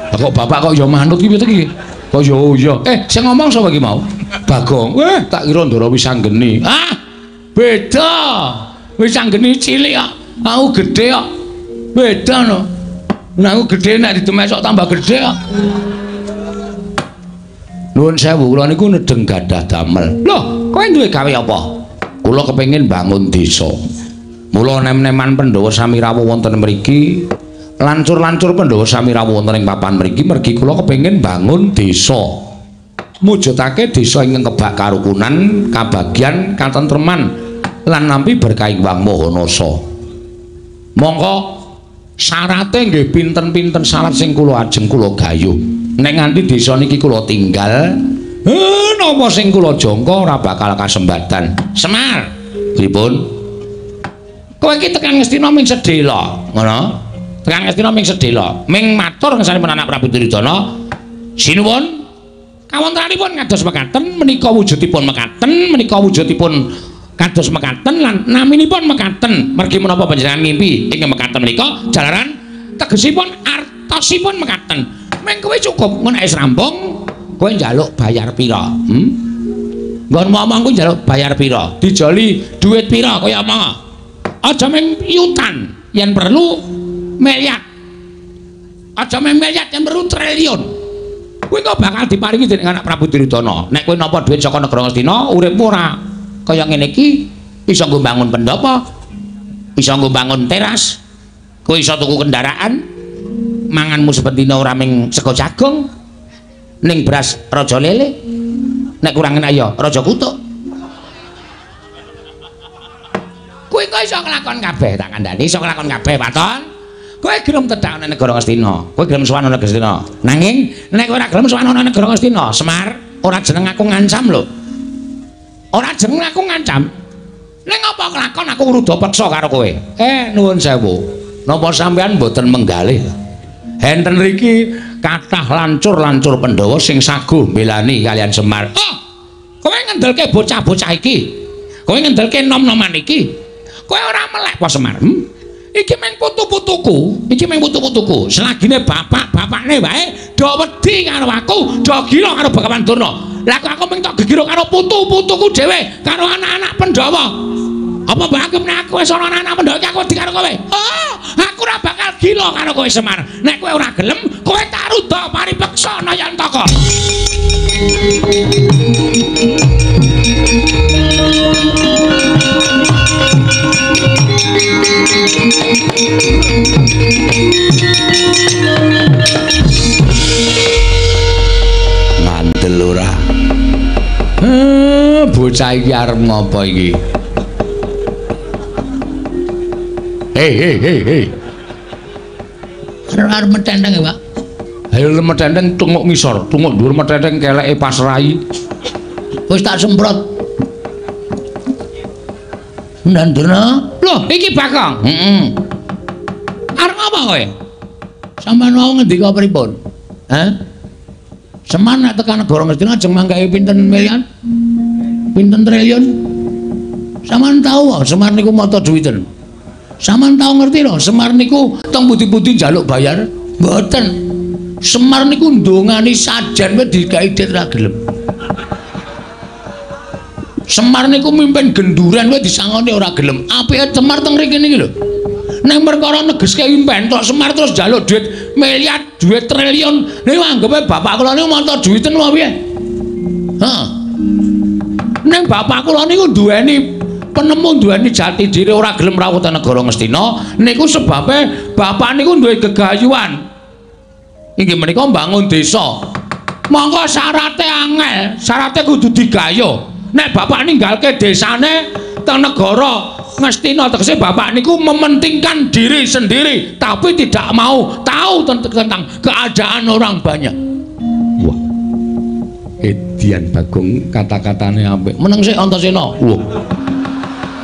Lah kok bapak kok ya manut ki piye iki? Kok ya oh iya. Sing ngomong sapa iki mau? Bagong. Tak kira Ndara Wisanggeni. Ah, beda. Wisanggeni cilik kok. Aku gedhe kok. Beda no. Nek aku gedhe nek didemek sok tambah gedhe kok. Nuwun sewu, kula niku nedeng gadah damel. Loh, kowe duwe gawe apa? Kula kepengin bangun desa. Mula nem-neman Pandhawa sami rawuh wonten mriki, lancur-lancur Pandhawa sami rawuh wonten ing papan mriki mergi kula kepengin bangun desa. Mujudake desa ingkang kebak karukunan, kabagyan, katentreman lan nampi berkah Hyang Maha Nasa. Mongko syarate nggih pinten-pinten syarat sing kula ajeng kula gayuh. Nek nganti desa niki kula tinggal, napa sing kula jangka ora bakal kasembatan. Semar, pripun? Kowe iki tekan Ngastina ming sedhela, ngono? Tekan Ngastina ming sedhela, ming matur ngersanipun anak Prabu Duryudana. Sinuwun, kawontenanipun kados mekaten, menika wujudipun mekaten, menika wujudipun kados mekaten lan naminipun mekaten. Mergi menapa panjenengan ngimpi ing mekaten menika jalaran tegesipun artosipun mekaten. Ming kowe cukup ngono wis rampung, kowe njaluk bayar pira? Nggon ngomong kowe njaluk bayar pira? Dijoli duit pira kaya omong. Aja ming yutan, yen perlu miliar. Aja ming miliar, yen perlu triliun. Kowe kok bakal diparingi dening anak Prabu Duryudana. Nek kowe nampa duit saka negara Ngastina, uripmu ora kaya ngene iki, iso nggo bangun pendhapa, iso nggo bangun teras, kowe iso tuku kendaraan, manganmu saben dina ora ming sego jagung, ning beras raja lele, nek kurang enak ya raja kutuk. Kowe kok iso nglakon kabeh, tak kandhani iso nglakon kabeh, Waton. Kowe gelem tedak nang negara Ngastina, kowe gelem sowan nang Ngastina. Nanging nek kowe ora gelem sowan nang negara Ngastina, Semar, ora jeneng aku ngancam lho. Ora jeneng aku ngancam. Ning apa kelakon aku ngruda peksa karo kowe? Nuwun sewu. Napa sampean mboten menggalih? Enten riki kathah lancur-lancur Pandhawa sing saguh mbelani kalian Semar. Oh, kowe ngendelke bocah-bocah iki. Kowe ngendelke nom-noman iki. Kowe ora melek apa Semar? Iki mung putu-putuku, iki mung putu-putuku. Selagine bapak-bapakne wae do wedi karo aku, do gila karo Bagawan Durna. Lah kok aku mung tok gegiro karo putu-putuku dhewe, karo anak-anak Pandhawa. Apa mbok anggap nek aku wis ana anak-anak Pandhawa iki aku wedi karo kowe? Oh, aku ora bakal gila karo kowe Semar. Nek kowe ora gelem, kowe tak ruda paripeksa Nayantaka. Ngandel ora? Bocah iki arep ngopo iki? Hei hei hei hei. Arep metenteng ya, Pak. Ayo metenteng tunguk ngisor, tunguk dhuwur metenteng keleke pas rai. Wis tak semprot. Ndandurna. Loh, iki Bagong. Heeh. Arep apa kowe? Sampeyan wau ngendika pripun? Hah? Semar nek tekan negara Ngastina ajeng manggahe pinten miliar? Pinten triliun? Sampeyan tau wae Semar niku mata duwiten. Sampeyan tau ngerti lho, Semar niku teng pundi-pundi njaluk bayar? Mboten. Semar niku ndongani sajen wae digawe dit ra gelem. Semar niku mimpin genduren kowe disangoni ora gelem. Apike Semar teng mriki niki lho. Nek perkara negeske impen tok Semar terus njaluk duit miliar, duit triliun. Niku anggepe bapak kula niku manca duiten apa piye? Heeh. Ning bapak kula niku duweni penemu, duweni jati diri, ora gelem rawuh teng negara Ngastina. Niku sebabe bapak niku duwe gegayuhan. Inggih menika mbangun desa. Monggo syarate angel, syarate kudu digayuh. Nek bapak ninggalke desane teng negara Ngastina, tegese bapak niku mementingkan diri sendiri tapi tidak mau tahu tentang keadaan orang banyak. Wah. Edian Bagong kata-katane apik. Meneng sik Antasena. Wah.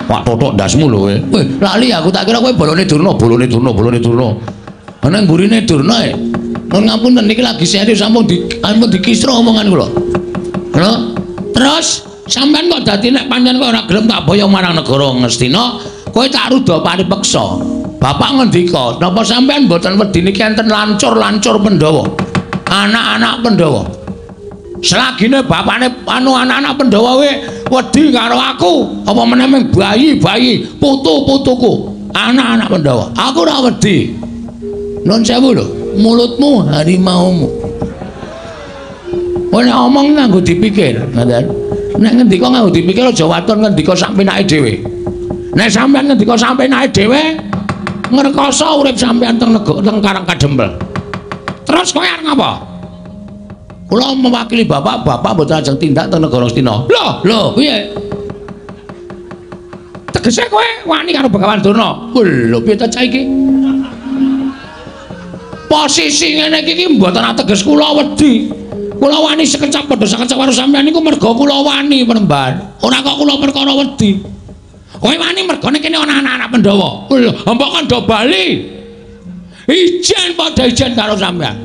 Pak totok ndasmu lho kowe. Weh, lali aku tak kira kowe bolone Durna, bolone Durna, bolone Durna. Ana mburine Durna e. Nuwun ngapunten niki lagi serius sampun dikisra omongan kula. Lho, terus sampean kok dadi nek pancen kowe ora gelem tak boyong marang negara Ngastina, kowe tak ruda paripeksa. Bapak ngendika, napa sampean mboten wedi niki enten lancur-lancur Pandhawa? Anak-anak Pandhawa. Selagine bapakne anu anak-anak Pandhawa we wedi karo aku, apa meneh ming bayi-bayi, putu-putuku, anak-anak Pandhawa. Aku ora wedi. Nun sewu lho, mulutmu harimaumu. Kowe nek omong nganggo dipikir, ngoten. Nek ngendika nganggo dipikir aja waton ngendika sak penake dhewe. Nek sampean ngendika sak penake dhewe, ngrekoso urip sampean teng negara teng Karang Kadempel. Terus kowe arep ngapa? Kula mewakili bapak, bapak mboten ajeng tindak teng negara Ngastina. Lho, lho, piye? Tegese kowe wani karo Begawan Durna. Lho, piye ta cah iki? Posisi ngene iki mboten ateges kula wedi. Kula wani sekecap padha sekecap karo sampean niku merga kula wani penemban. Ora kok kula perkara wedi. Kowe wani mergane kene ana anak-anak Pandhawa. Lho, mbok kon do bali. Ijen padha ijen karo sampean.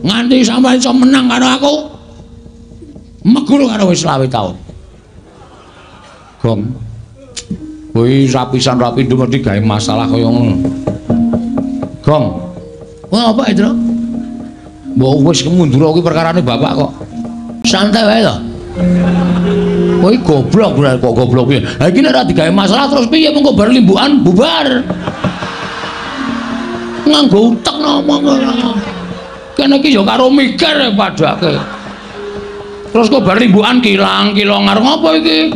Nganti sampean iso menang karo aku. Meguru karo wis 25 taun. Gong. Kuwi rapisan rapi mesti gawe masalah kaya ngono. Gong. Wah, apa itu? Mbok wis mundur kuwi perkarane bapak kok. Santai wae to. Kowe goblok kok goblok piye? Ha iki nek ora digawe masalah terus piye mengko bar limbukan bubar. Nganggo utek ngomong ngono. Kene iki ya karo mikir padake. Terus kok bar limbukan kilang-kilong arep ngopo iki?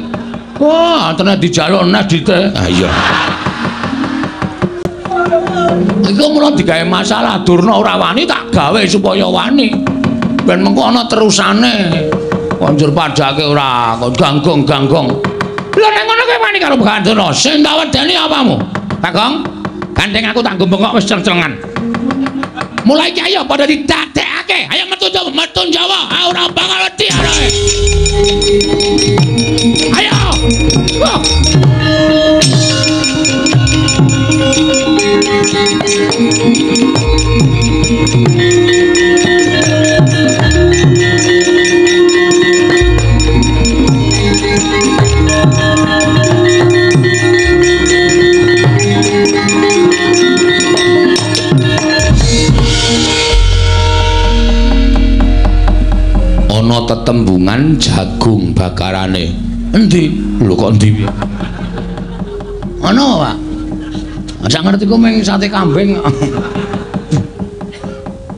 Wah, tenan dijaluk nes dite. Ha iya. Iku mula digawe masalah Durna ora wani tak gawe supaya wani. Ben mengko ana terusane. Konjur padake ora kok ganggong-ganggong. Lha nek ngono kowe wani karo Begawan Durna, sing tak wedeni apamu? Bagong, gandeng aku tak nggo bengok wis ceng-cengan. Mulai iki ayo padha didadekake. Ayo metu Jawa, metu Jawa. Ah ora bakal wedi arek. Ayo. Wah. Ana tetembungan jagung bakarane. Endi? Lho kok endi piye? Ana, Pak. Sak ngerti ku mung sate kambing.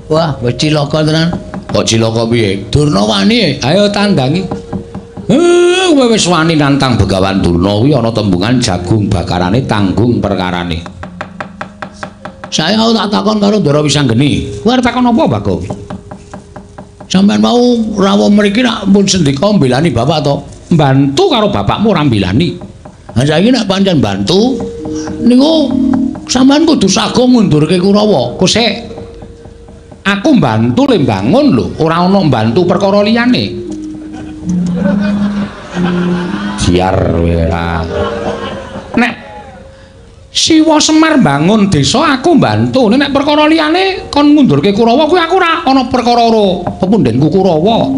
Wah, wis cilaka tenan. Kok cilaka piye? Durna wani, ayo tandangi. Kowe wis wani nantang Begawan Durna kuwi ana tembungan jagung bakarane tanggung perkarane. Saya tak takon karo Ndara Wisanggeni. Kowe arep takon apa, Bagong? Sampeyan mau rawuh mriki nak pun sendika mbelani bapak to? Mbantu karo bapakmu ora mbelani. Ha saiki nek pancen mbantu niku sampeyan kudu sago ngundurke Kurawa. Kosek aku mbantu le mbangun lho, ora ana mbantu perkara liyane. Biar ora. Nek Siwa Semar mbangun desa aku mbantu. Nek perkara liyane kon ngundurke Kurawa kuwi aku ora ana perkara ora pepundhenku Kurawa.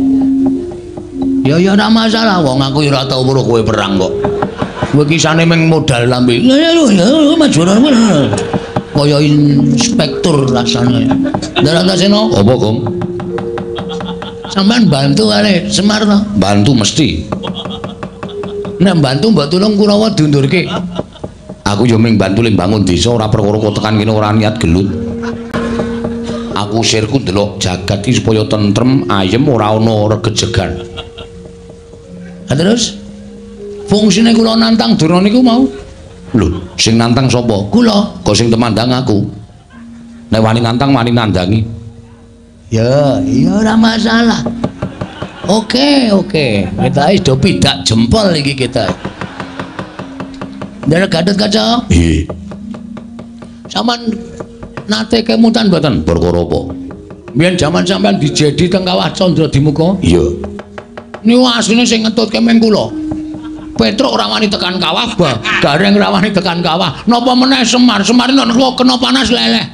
Ya ya ora masalah wong aku ya ora tau weruh kowe perang kok. Kowe kisane mung modal lambe. Ya ya maju kaya inspektur rasane. Ndara Antasena, apa, Gong? Sampeyan bantu kali Semar to? Bantu mesti. Nek mbantu mbok tulung Kurawa diundurke. Aku yo ming bantu le bangun desa ora perkara kok tekan kene ora niat gelut. Aku sirku ndelok jagat iki supaya tentrem, ayem ora ana regejegan. Ha terus fungsine kula nantang Durna niku mau. Lho, sing nantang sapa? Kula. Kok sing temandang aku. Nek wani nantang wani nandangi. Ya, iya ora masalah. Oke, oke. Kita wis do pidak jempol iki kita. Ndara Gatotkaca? Nggih. Sampeyan nate kemutan mboten? Perkara apa? Biyen jaman sampeyan dijedi teng Kawah Candra Dimuka? Iya. Niku asline sing ngetutke ming kula. Petruk ora wani tekan kawah, Gareng ora wani tekan kawah. Napa meneh Semar? Semar nek kena panas leleh.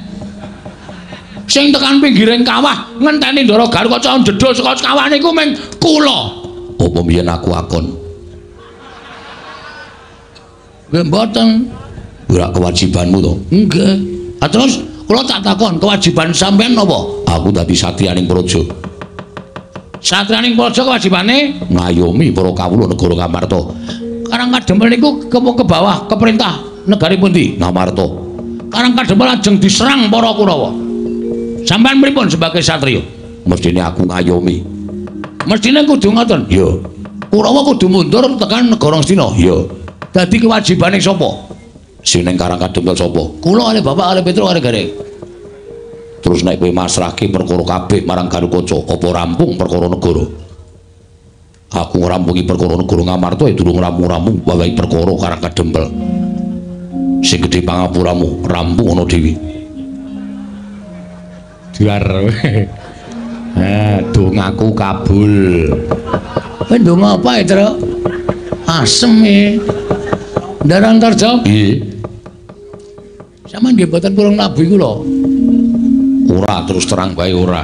Sing tekan pinggiring kawah ngenteni Ndara Gatotkaca njedhul saka kawah niku ming kula. Apa mbiyen aku akon? Nggih mboten. Ora kewajibanmu to? Nggih. Ah terus kula tak takon, kewajiban sampean napa? Aku dadi satriyaning praja. Satriyaning praja kewajibane ngayomi para kawula negara Ngamarta. Karang Kadempel niku ke bawah ke perintah negari pundi? Ngamarta. Karang Kadempel lajeng diserang para Kurawa. Sampean pripun sebagai satriya? Mestine aku ngayomi. Mestine kudu ngoten? Iya. Kurawa kudu mundur tekan negara Ngastina? Iya. Dadi kewajibane sapa? Sing ning Karang Kadempel sapa? Kula kalih bapak kalih Petruk kalih Gareng. Terus nek kowe masrahke perkara kabeh marang Gatotkaca, apa rampung perkara negara? Aku ngrampungi perkara negara Ngamarta ya durung rampung-rampung wawahi perkara Karang Kadempel. Sing gedhe pangapuramu, rampung ana dhewe. Duar. Dongaku kabul. Kowe ndonga apa ya, Truk? Asem e. Ndara Antarja? Nggih. Sampeyan nggih mboten purung nabi kula. Ora, terus terang bae ora.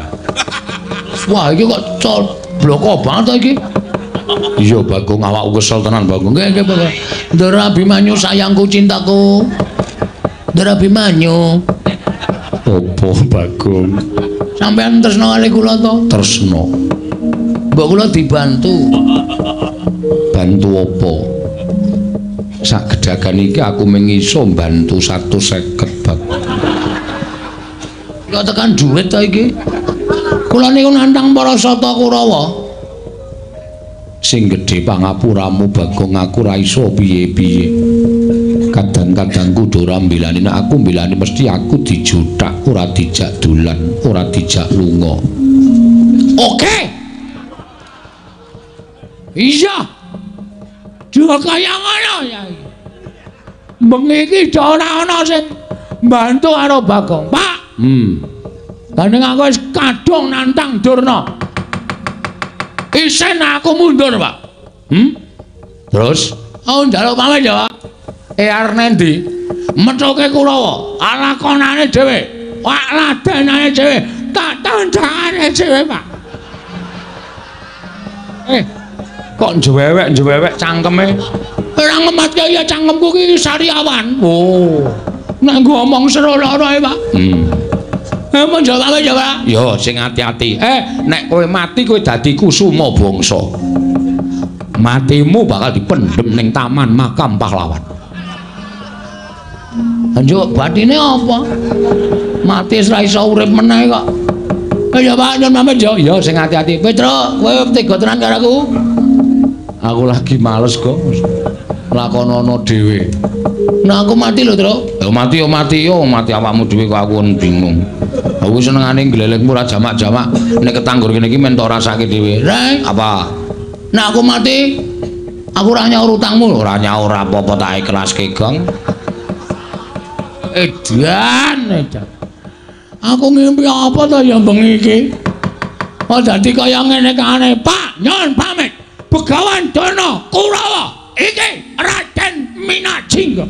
Wah, iki kok col bloko banget to iki. Iya, Bagong, awakku kesel tenan, Bagong. Nggih, nggih, Bagong. Ndara Abimanyu sayangku cintaku. Ndara Abimanyu. Opo, Bagong? Sampeyan tresna kali kula to? Tresna. Mbok kula dibantu. Bantu apa? Sak gedagan iki aku mung iso mbantu 150, Bagong. Kok tekan duit to iki? Kula niku nantang para sata Kurawa. Sing gedhe pangapuramu, Bagong, aku ora iso piye-piye. Kadang-kadang kudu ora mbelani, nek aku mbelani mesti aku dijuthak, ora dijak dolan, ora dijak lunga. Oke. Iya. Juga kaya ngono ya. Bengi iki ora ana sing mbantu karo Bagong, Pak. Gandeng aku wis kadung nantang Durna. Isen aku mundur, Pak. Terus? Aku njaluk pamit ya, Pak. Arep nendi? Methuke Kurawa, lakonane dhewe, wak ladenane dhewe, tak tandangane dhewe, Pak. Kok njewewek-njewewek cangkeme? Ora ngematke ya cangkemku iki sariawan. Oh. Nek nggo omong seru lara ae, Pak. Mun jawab ya, Pak. Yo sing ati-ati. Nek kowe mati kowe dadi kusuma bangsa. Matimu bakal dipendhem ning taman makam pahlawan. Njuk batine apa? Mati wis ra iso urip meneh kok. Ya Pak, nyun pamit yo. Ya sing ati-ati. Petruk, kowe tega tenan karo aku. Aku lagi males kok. Lakonono dhewe. Nah aku mati lho, Truk. Ya mati yo mati yo, mati awakmu dhewe kok aku bingung. Aku senengane glelekmu ora jamak-jamak. Nek ketanggur kene iki men tok rasake dhewe. Reng, apa? Nek aku mati, aku ora nyaur utangmu. Ora nyaur apa-apa tak ikhlaske, Gong. Edan, edan. Aku ngimpi apa to ya bengi iki? Oh dadi kaya ngene kae. Pak, nyon pamit. Begawan Durna Kurawa iki Raden Minajingga.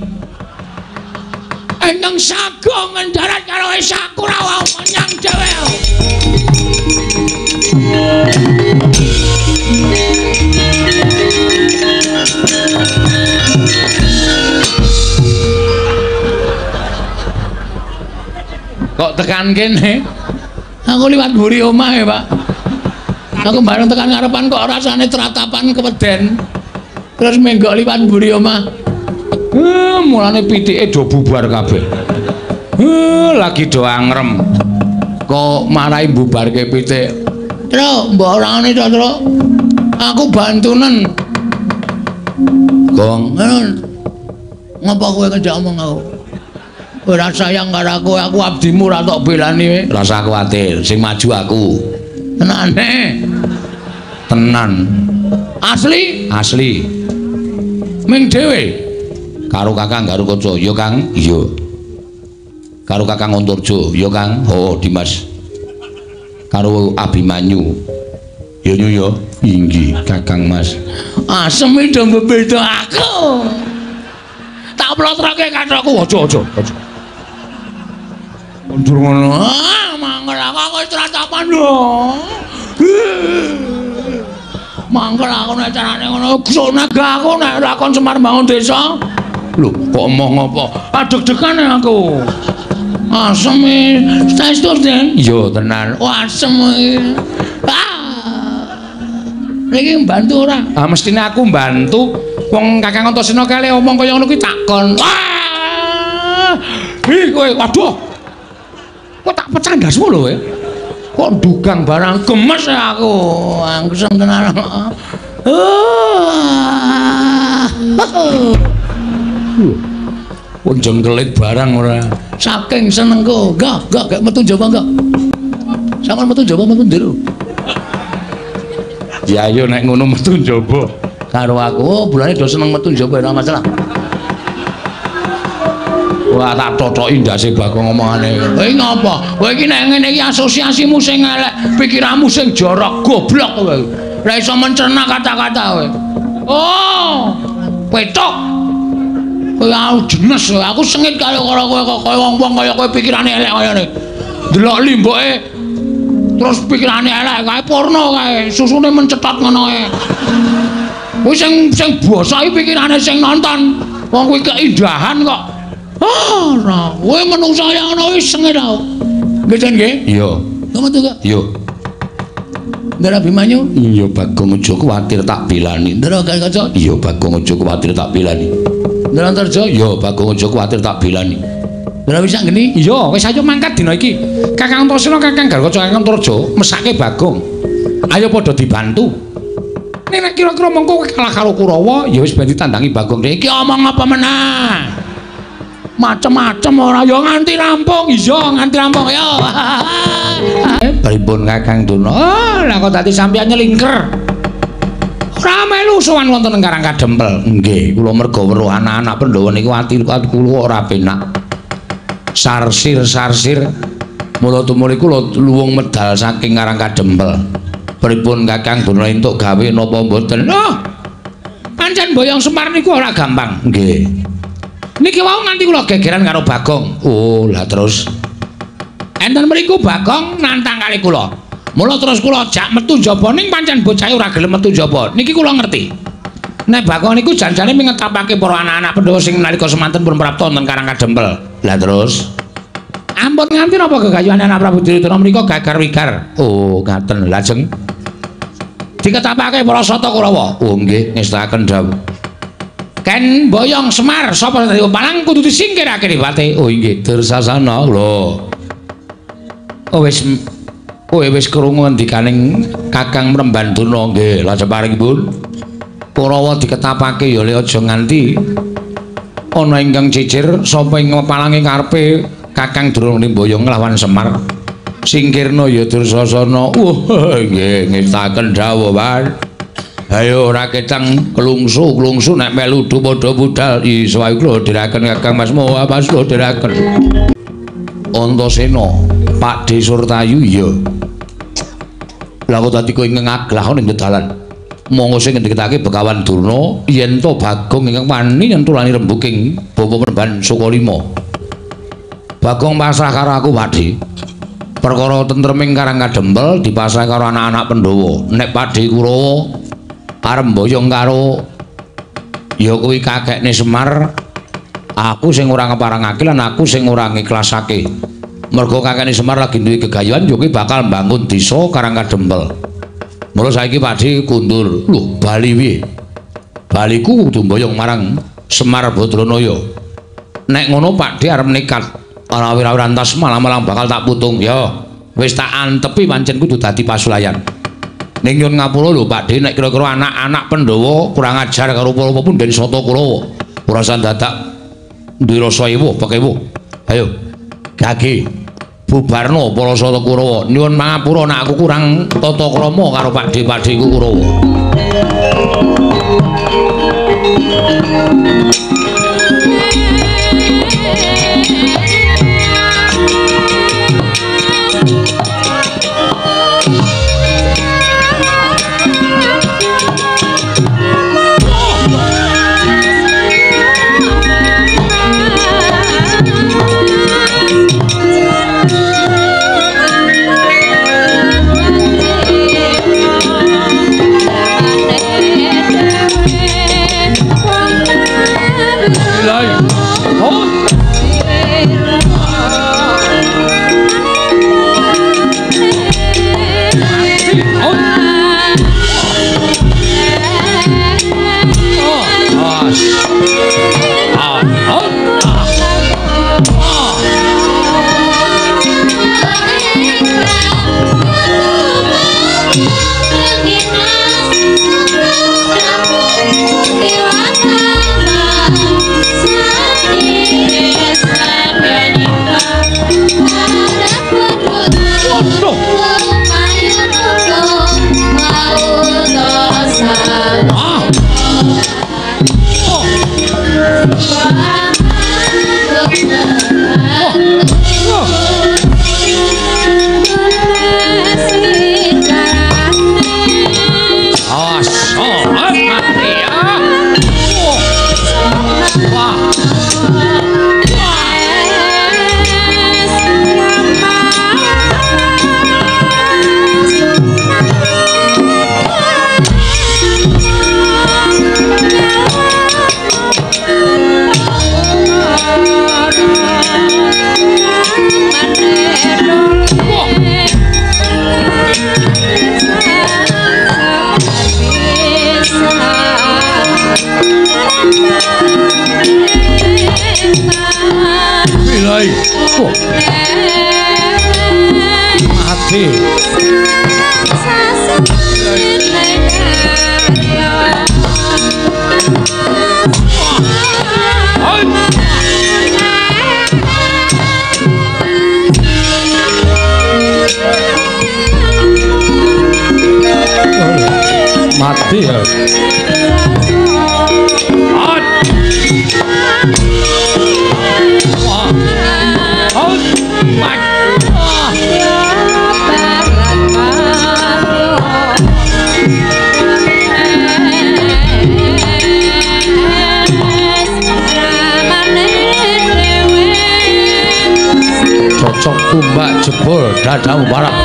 Ingkang sago ngendarat karo Esa Kurawa menyang dhewe. Kok tekan kene? Aku liwat mburi omah ya, Pak. Aku bareng tekan ngarepan kok rasane tratapan keweden. Terus menggok liwat mburi omah. Mulane pitike do bubar kabeh. Lagi do angrem. Kok marai bubarke pitik. Truk, mbok orangane to, Truk. Aku bantunen. Gong, ngapa kowe ngejak omong aku? Ora sayang karo aku, aku abdimu ora tok belani kowe. Rasa kuwatir, sing maju aku. Tenane. Tenan. Asli? Asli. Ming dhewe. Karo Kakang Garukaca, ya Kang? Iya. Karo Kakang Antarja, ya Kang? Oh, Dimas. Karo Abimanyu. Ya nyu ya. Inggih, Kakang Mas. Asem do mbeda aku. Tak plotroke kathokku, aja aja aja. Mundur ngono. Ah, mangkel aku wis tratapan lho. Mangkel aku nek carane ngono, gak aku nek ora kon Semar bangun desa. Lho, kok emoh ngopo? Adeg-degan aku. Asem saestu, Den. Iya, tenan. Oh, asem iki. Ah. Niki mbantu ora? Ah, mestine aku mbantu. Wong Kakang Antasena kale omong kaya ngono kuwi takon. Wah! Ih kowe, waduh. Kok tak pecah ndasmu lho kowe. Kok ndugang barang gemes aku. Angsem tenan. Kok jengkelit barang ora. Saking senengku. Enggak, enggak metu njaba enggak. Sampeyan metu njaba metu ndero. Ya ayo nek ngono metu njaba. Karo aku, oh, bulane do seneng metu njaba ora masalah. Wah, tak totoki ndase Bagong omongane. Kowe ngopo? Kowe iki nek ngene iki asosiasimu sing elek, pikiranmu sing jorok, goblok kowe. Ora iso mencerna kata-kata kowe. Oh, petok. Kowe aku jenes, aku sengit karo kowe kok kaya wong-wong kaya kowe pikirane elek kaya ngene. Delok limboke terus pikirane elek kae porno kae, susune mencetot ngono kae. Kuwi sing sing basa iki pikirane sing nonton. Wong kuwi keindahan kok. Ah, ora. Kowe menungsa kaya ngono wis sengit aku. Nggih, Jan nggih? Iya. Metu kok? Iya. Ndara Abimanyu? Iya, Bagong aja kuwatir tak belani. Ndara Garukaca? Iya, Bagong aja kuwatir tak belani. Ndara Antarja? Iya, Bagong aja kuwatir tak belani. Ndara Wisanggeni? Iya, wis ayo mangkat dina iki. Kakang Antasena, Kakang Garukaca, Kakang Antarja mesake Bagong. Ayo padha dibantu. Nek kira-kira mengko kowe kalah karo Kurawa, ya wis ben ditandangi Bagong. Iki omong apa meneh? Macem-macem ora ya nganti rampung. Iya, nganti rampung ya. Pripun Kakang Durna? Oh, lah kok dadi sampeyan nyelingker. Ora melu sowan wonten ing Karang Kadempel. Nggih, kula merga weruh anak-anak Pandhawa niku ati kula ora penak. Sarsir-sarsir mula tumuli kula luwung medal saking Karang Kadempel. Pripun Kakang Durna entuk gawe napa mboten? Oh. Pancen boyong Semar niku ora gampang. Nggih. Niki wau nganti kula gegeran karo Bagong. Oh, lah terus enten mriku Bagong nantang kali kula. Mula terus kula jak metu njaba ning pancen bocahe ora gelem metu njaba. Niki kula ngerti. Nek Bagong niku janjane mengetapake para anak-anak Pandhawa sing nalika semanten pun prapta wonten Karang Kadempel. Lah terus ampun nganti napa gegayuhan anak Prabu Duryudana menika gagar wigar. Oh, ngaten. Lajeng diketapake para Sata Kurawa. Oh nggih, ngestakaken dawuh. Ken boyong Semar sapa dadi palang kudu disingkirake ripate. Oh inggih, Dursasana lho. Oh wis kowe wis krungu ngendikaning Kakang Mremban Durna nggih, lajeng paringipun Kurawa diketapake ya le aja nganti ana ingkang cicir sapa ing palange karepe Kakang Durna mboyong nglawan Semar. Singkirna ya Dursasana. Wah nggih, ngestaken dawuh, Pak. Ayo ora ketang klungsu-klungsu nek melu padha budal. Iso ae kula dherekaken Kakang Mas Moha Mas kula dherekaken. Antasena, Pakdhe Surtayu iya. Lah kok dadi kowe ngaglah ning dalan. Monggo sing ngendikake Begawan Durna yen to Bagong ingkang wani nyentulani rembuking Bapa Peremban Sukalima. Bagong pasrah karo aku, Pakdhe. Perkara tentreming Karang Kadempel dipasrah karo anak-anak Pandhawa. Nek Pakdhe Kurawa arep mboyong karo ya kuwi kakekne Semar, aku sing ora ngeparangake lan aku sing ora ngikhlasake. Mergo kakekne Semar lagi duwe gegayuhan ya kuwi bakal mbangun desa Karang Kadempel. Mula saiki Pakdhe kundur. Lho, bali piye? Baliku kudu mboyong marang Semar Badranaya. Nek ngono Pakdhe arep nekat ora awir-awiran tas malang-malang bakal tak putung. Ya, wis tak antepi pancen kudu dadi pasulayan. Ning nyun ngapura lho Pakdhe, nek kira-kira anak-anak Pandhawa kurang ajar karo apa-apa punden Sata Kurawa. Ora usah dadak duwe rasa ewuh pekewuh. Ayo, gage bubarno para Sata Kurawa. Nyuwun pangapura nek aku kurang tata krama karo Pakdhe-pakdheku Kurawa. Mati. Mati ya. Cocok tumbak jebol dadamu parah.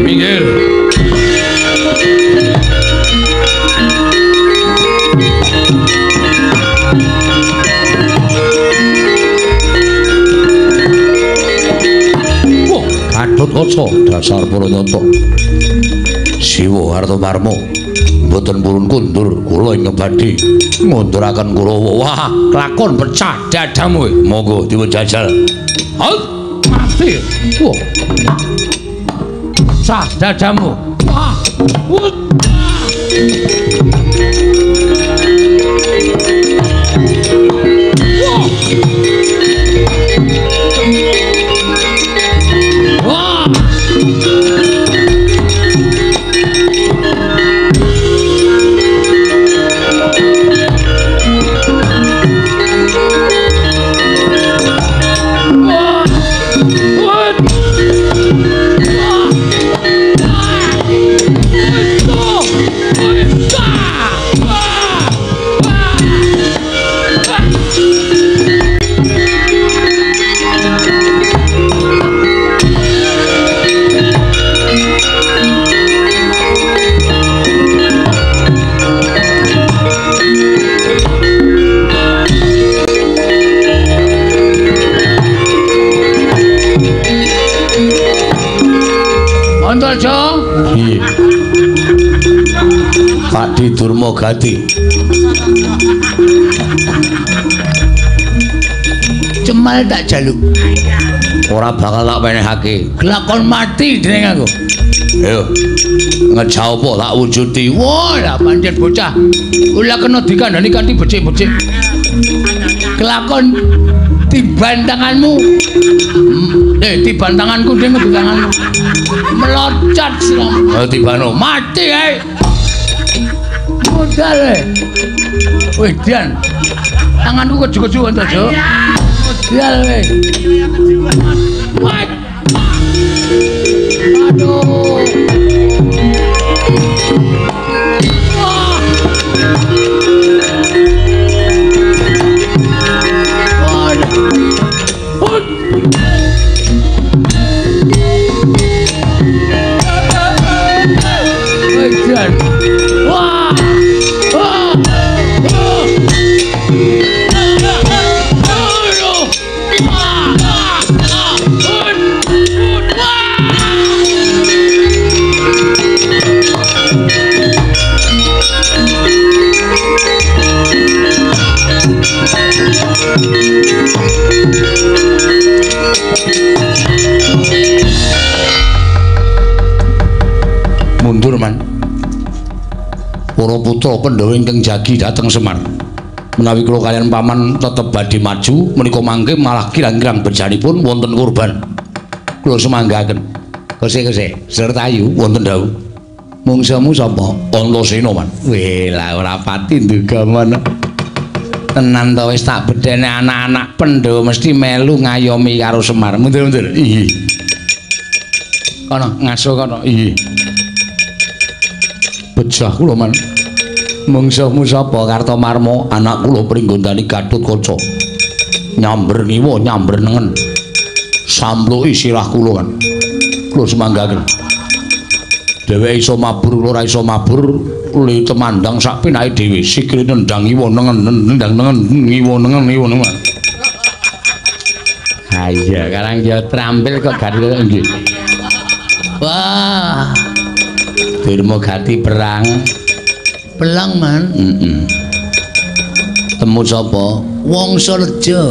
Minggir. Wah, Gatotkaca dasar para nyata. Siwa Artamarma mboten purun kundur kula ingkang badhe ngunduraken Kurawa. Wah, kelakon pecah dadamu. Monggo dipun jajal. Mati. Wah. Sah dadamu. Wah. Wah. Iya. Pak Di Durmagati. Cemal tak jaluk. Ora bakal tak penehake. Kelakon mati jeneng aku. Ayo. Ngejauh apa tak wujudi. Wah, lah pancen bocah. Ora kena dikandani kanthi becik-becik. Kelakon tiban tanganmu. Tiban tanganku ding di tanganmu. Meloncat siramu. Oh, tibano. Mati ae. Modal e. Wih, Dian. Tanganku keju-keju Antarja. Modal e. Aduh. Wah. Wah. Wah. Mundur man. Para putra Pandhawa ingkang jagi dhateng Semar. Menawi kula kaliyan paman tetep badhe maju menika mangke malah kirang-kirang bejanipun wonten korban. Kula sumanggaken. Kose-kose Sertayu wonten dawuh. Mungsuhmu sapa? Antasena man. Weh lah ora pati nduga men. Tenan to wis tak bedhene anak-anak Pandhawa mesti melu ngayomi karo Semar. Mundur-mundur. Iya. Kono ngaso kono. Iya. Bejah kula man. Mungsuhmu sapa? Kartomarma, anak kula Pringgondani Gatotkaca. Nyamber ngiwa, nyamber nengen. Sampluki sirah kula kan. Kula sumanggaken. Dheweke iso mabur, kula ora iso mabur, le temandang sak penake dhewe. Sikile nendang ngiwa nengen, nendang nengen, ngiwa nengen, ngiwa nengen. Ha iya, karang ya trampil kok gathuk nggih. Wah. Durmagati perang. Pelang man. Temu sapa? Wangsareja.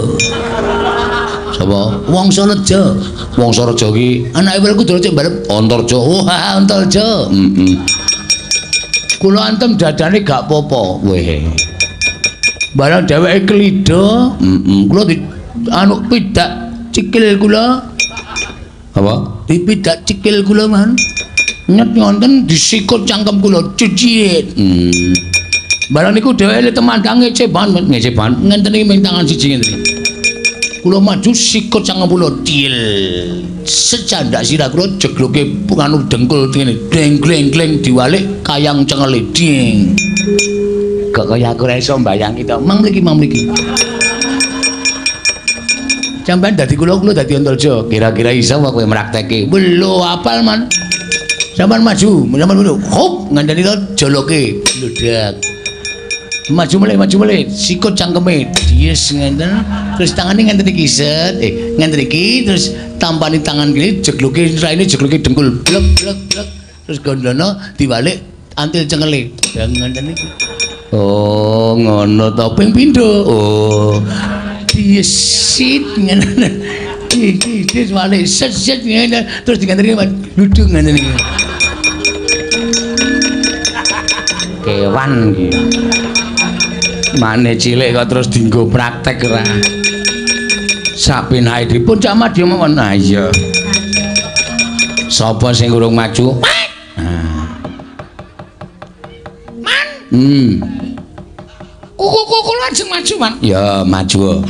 Sapa? Wangsareja. Wangsareja ki anake Werkudara cek barep Antarja. Wah, Antarja. Kula antem dadane gak apa-apa. Weh. Barang dheweke klida, kula di anu pidak cikil kula. Apa? Dipidak cikil kula man. Nyet ngonten disikut cangkem kula cicit. Barang niku dheweke temandang ngece banget, ngece banget. Ngenten iki ming tangan siji ngenten iki. Kula maju sikut cangkem kula dil. Secandak sirah kula jegloke anu dengkul ngene. Gleng gleng gleng diwalik kayang cengele ding. Kok kaya aku ora iso mbayangi to. Mang mriki, mang mriki. Sampeyan dadi kula, kula dadi Antarja. Kira-kira iso apa kowe mrakteke? Lho apal man. Sampeyan maju, sampeyan ngono. Hop, ngandani to joloke, bludak. Maju mulai, sikut cangkeme. Dies ngenten, terus tangane ngenten iki set, ngenten iki terus tampani tangan kene jegloke raine jegloke dengkul blek blek blek. Terus gondono diwalik antil cengele. Ya ngenten iki. Oh, ngono to ping pindho. Oh. Dies sit ngene. Iki wis walik set set ngene terus diganteni Gludung ngene iki. Kewan iki. Mane cilik kok terus dienggo praktek ora. Sapenake dipun Cak Madya mawon. Ah iya. Sapa sing urung maju? Man. Kuku lajeng maju, Man. Ya, maju.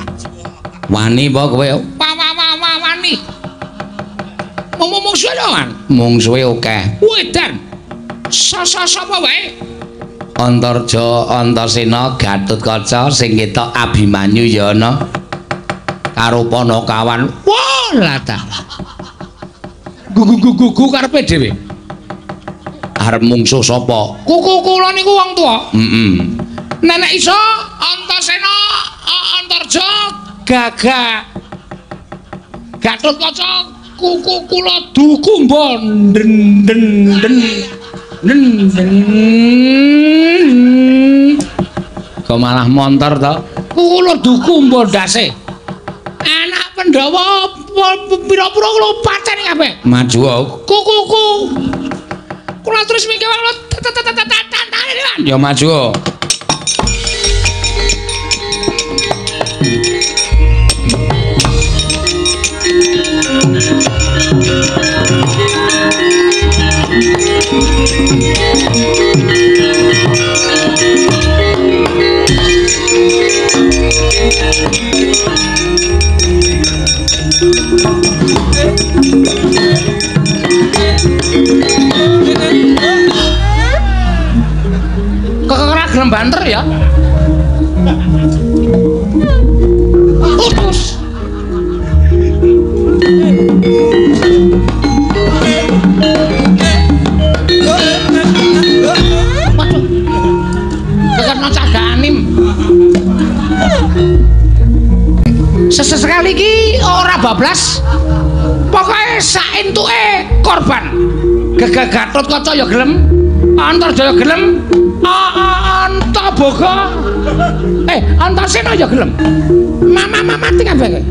Wani apa kowe? Wa wani. Mungsuhe lho, Man. Mungsuhe akeh. Wedan. Sapa wae? Antarja, Antasena, Gatotkaca sing ketok Abimanyu ya ana. Karo Panakawan. Wah, lah ta. Gugu karepe dhewe. Arep mungsuh sapa? Kuku kula niku wong tuwa. Heeh. Nenek iso Antasena, Antarja, Gagah. Gatotkaca, kuku kula dukumba den den den. Den den. Kok malah montor to? Kuku kula dukumba ndase. Anak Pandhawa pira-pira kula paceni kabeh. Maju kuku. Kula terus mikir kula tantane. Ya maju. Kok ora gelem banter ya? Utus. Waduh. Kekena caganim. Sesekali iki ora bablas. Pokoke sak entuke korban. Gagah Gatotkaca ya gelem, Antarja ya gelem, Antaboga. Antasena ya gelem. Mama mati kabeh kowe.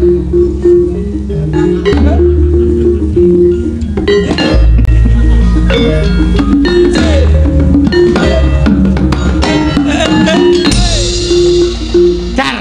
Dar.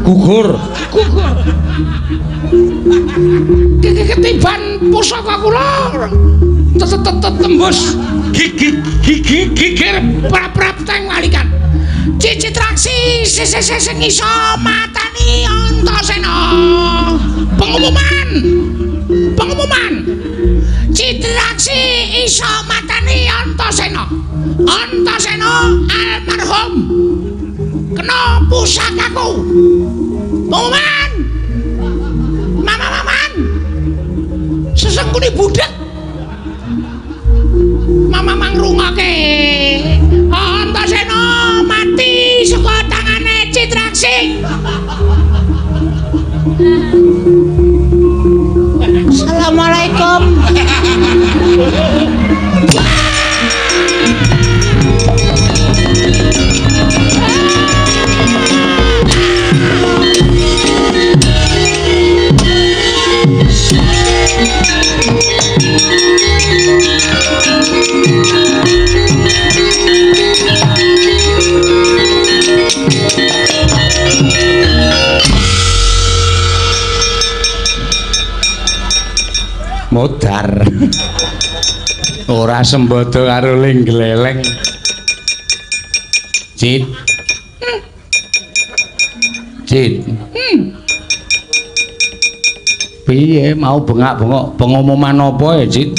Gugur. Gugur. Ketiban pusaka kula tembus gigi gigir prap-prap teng walikan. Cicitraksi sing iso matani Antasena. Pengumuman. Pengumuman. Citraksi iso matani Antasena. Antasena almarhum kena pusakaku. Pengumuman. Mama maman. Sesengkune budhek. Mama mangrungake. Antasena mati saka tangane Citraksi. Assalamualaikum. Modar. Ora sembodo karo ling gleleng. Cit. Cit. Piye mau bengak-bengok pengumuman apa ya, Cit?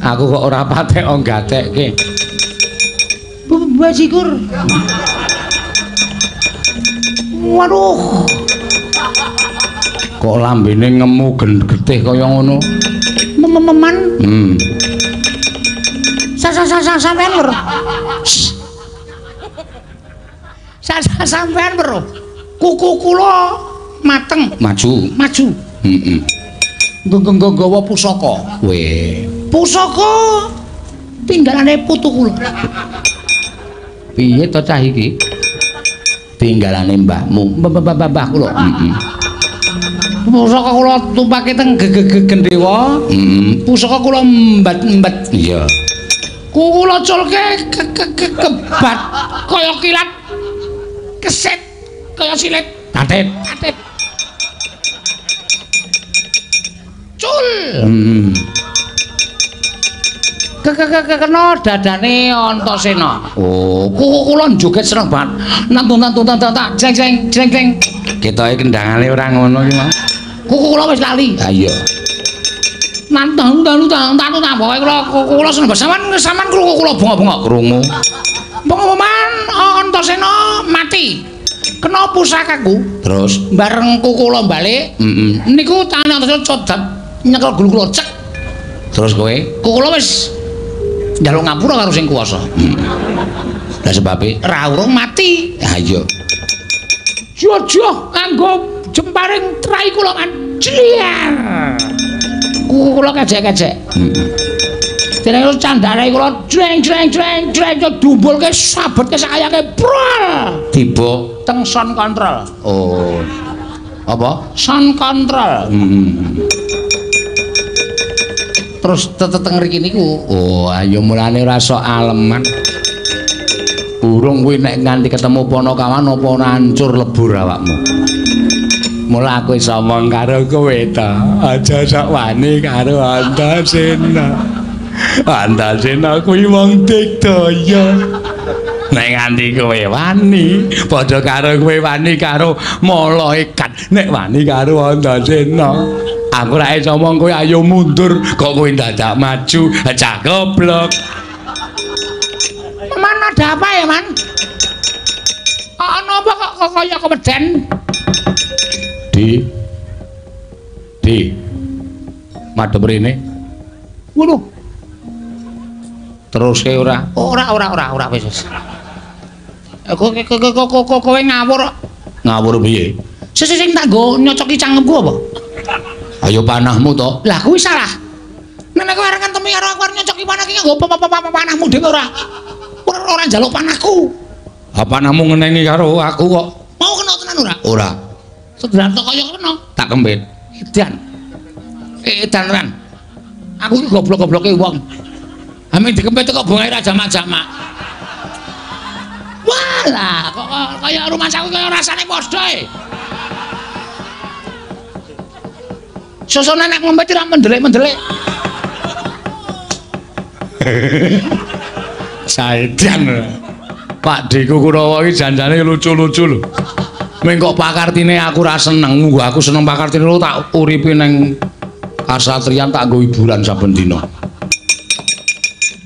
Aku kok ora patek gatekke. Bajigur. Waduh. Kok lambene ngemu getih kaya ngono? Mememan. Sampean lho. Sampean bro. Kuku kula mateng. Maju. Maju. Heeh. Nggawa pusaka. Weh. Pusaka tinggalane putu kula. Piye to cah iki? Tinggalane mbahmu. Mbah kula. Heeh. Pusaka kula tumpake teng Gendhewa. Heeh. Pusaka kula mbat-mbat. Iya. Kula culke kebat kaya kilat. Keset kaya silit. Tatit. Tatit. Cul. Kena dadane Antasena. Oh, kula joget seneng banget. Nantun tak jeng jeng jeng jeng. Ketoke kendangane ora ngono iki, Mas. Kuku kula wis lali. Ha iya. Nantun tantun pokoke kula seneng banget. Sampeyan krungu kula bengok-bengok krungu. Pengumuman Antasena mati. Kena pusakaku. Terus bareng kuku kula balik. Heeh. Niku tangane Antasena codap nyekel gulu kula cek. Terus kowe? Kuku kula wis njaluk ngapura karo sing kuwasa. Lah sebabe ra urung mati. Ha iya. Jojoh nganggo jemparing trai kula kan. Jliar. Kuku kula kejek-kejek. Heeh. Dene candare kula jreng jreng jreng jreng dumbulke sabetke sakayake brol. Tiba teng sound control. Oh. Apa? Sound control. Terus teteng ngriki niku. Oh, ayo mulane ora sok aleman. Burung kuwi nek nganti ketemu Panakawan apa ora hancur lebur awakmu. Mula aku iso omong karo kowe ta. Aja sok wani karo Antasena. Antasena kuwi wong digdaya. Nek nganti kowe wani, padha karo kowe wani karo malaikat. Nek wani karo Antasena, aku ora iso omong kowe ayo mundur, kok kowe dadak maju, cah goblok. Man ada apa ya, Man? Ana apa kok kaya keweden? Di. Di. Madhep rene. Waduh. Teruske ora? Ora wis wis. Kowe ngawur. Ngawur piye? Sing tak nggo nyocoki cangkemku apa? Ayo panahmu to. Lah kuwi salah. Nek kowe arep ngentemi karo aku arep nyocoki panah iki nganggo panahmu dhewe ora. Ora njaluk panahku. Ha panahmu ngenengi karo aku kok. Mau kena tenan ora? Ora. Sedelan tok kaya kena. Tak kempit. Edan. Edan tenan. Aku iki goblok-gobloke wong. Ame dikempet kok bungae ra jamak-jamak. Walah, kok kaya rumah saku kaya rasane padha e. Sosone nek ngempet ora mendelik-mendelik. Saedan. Pak Deku Kurawa iki janjane lucu-lucu lho. Ming kok pakartine aku ora seneng. Aku seneng pakartine lho tak uripi nang kasatriyan tak nggo hiburan saben dina.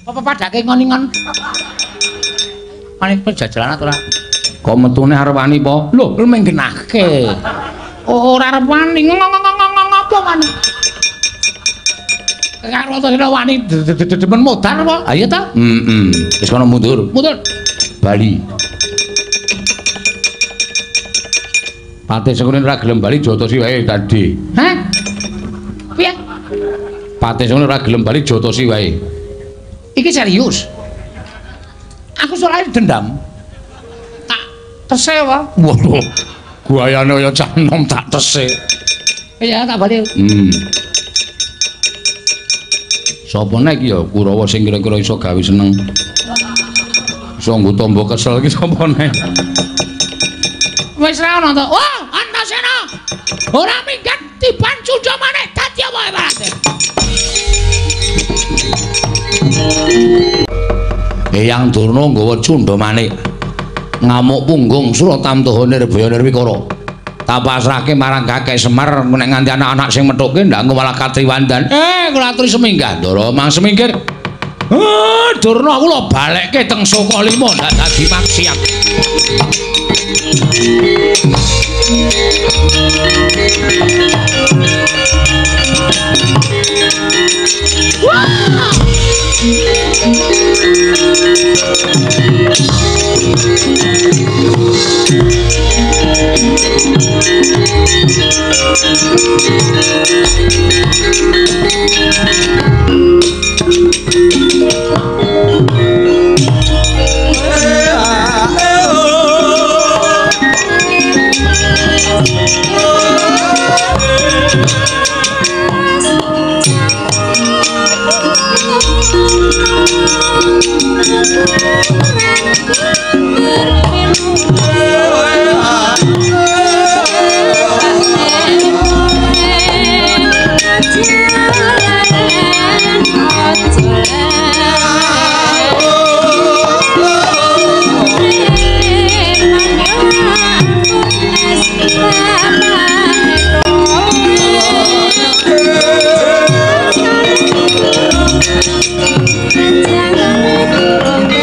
Apa padake ngon-ngon? Wani pejajalan ora? Kok metune arep wani po? Lho, lu menggenahke. Ora arep wani ngopo wani? Karo to wani demen modar apa? Ha iya ta? Heeh. Wis kono mundur. Mundur. Bali. Patih Sengkuni ora gelem bali jotosi wae tadi. Hah? Piye? Patih Sengkuni ora gelem bali jotosi wae. Iki serius. Aku soalnya dendam. Tak tese apa? Waduh. Guayane kaya cah nom tak tese. Iya, tak bali. Sapa nek ya Kurawa sing kira-kira iso gawe seneng. Iso nggo tombo kesel iki sapa nek? Wis ra ono to. Wah, Antasena. Ora minggat tiban cundha maneh dadi apa ibarate. Eyang Durna nggawa cundha manik. Ngamuk punggung Suratamtaha Nirbaya Nirwikara. Tak pasrahke marang Kakek Semar nek nganti anak-anak sing methuke ndak engko malah katriwandan. Kula aturi seminggah, Ndara, mang semingkir. Durna kula balekke teng Sukalima ndak dadi maksiat. Wah!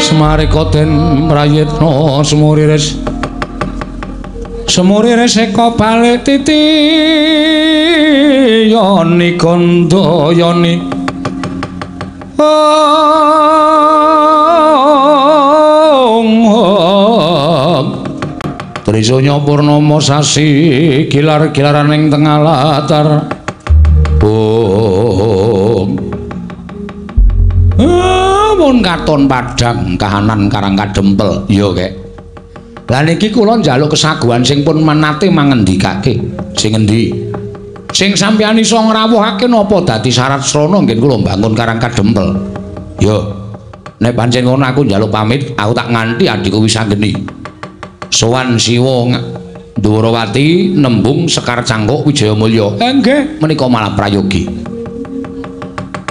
Semarika den prayitna semuriris semuriris eka balik titi yoni gandayani Trisanya purnama sasi gilar-gilaran ing tengah latar bung. Mun katon padhang kahanan Karang Kadempel. Iya, Kek. Lah niki kula njaluk kesaguhan sing pun menate mangendikake. Sing endi? Sing sampeyan iso ngrawuhake napa dadi syarat srana ngen kula mbangun Karang Kadempel. Yo. Nek pancen ngono aku njaluk pamit, aku tak nganti adhiku Wisanggeni. Sowan Siwa Ndhuwarawati nembung Sekar Cangkuk Wijayamulya. Nggih, menika malah prayogi.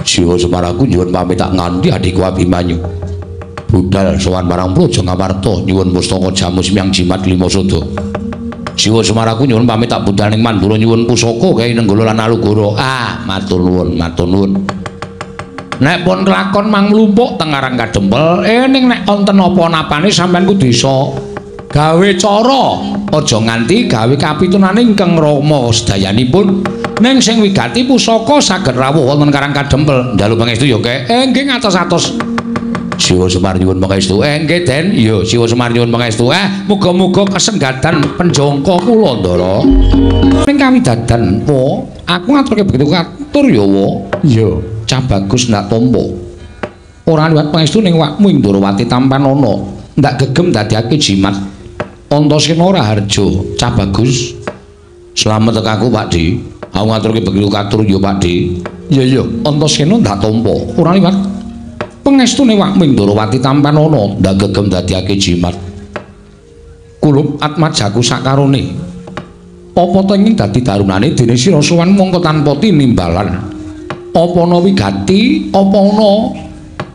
Siwa Semar aku nyuwun pamit tak nganti adhiku Abimanyu. Budal sowan marang Praja Ngamarta nyuwun pustaka jamus miang jimat lima sada. Siwa Semar aku nyuwun pamit tak budal ning Mandura nyuwun pusaka gawe Nenggala lan Alugoro. Ah, matur nuwun, matur nuwun. Nek pun kelakon mang mlumpuk teng Karang Kadempel, ning nek wonten apa-napane sampean kudu iso gawe cara, aja nganti gawe kapitunane ingkang rama sedayanipun. Ning sing wigati pusaka saged rawuh wonten Karang Kadempel. Njaluk pangestu ya, Kek. Nggih ngatos-atos. Siwa Semar nyuwun pangestu. Nggih, Den. Iya, Siwa Semar nyuwun pangestu. Muga-muga kesenggatan penjangka kula, Ndara. Ning kawidadan, wa, aku ngaturke begitu katur ya, wa. Iya, cah bagus ndak tampa. Ora liwat pangestu ning wakmu ing Ndhurawati tampanana. Ndak gegem dadiake jimat. Antasena Raharja, cah bagus. Slamet tekaku, Pak Di. Aku ngaturke begitu katur ya, Pak Di. Iya, iya, Antasena ndak tampa. Ora liwat pangestune wakmu ing Ndhurawati tampanana, ndak gegem dadiake jimat. Kulup atmajaku sakarone. Apa ta ing dadi darunane dene sira sowan mongko tanpa tinimbalan. Apa ana wigati, apa ana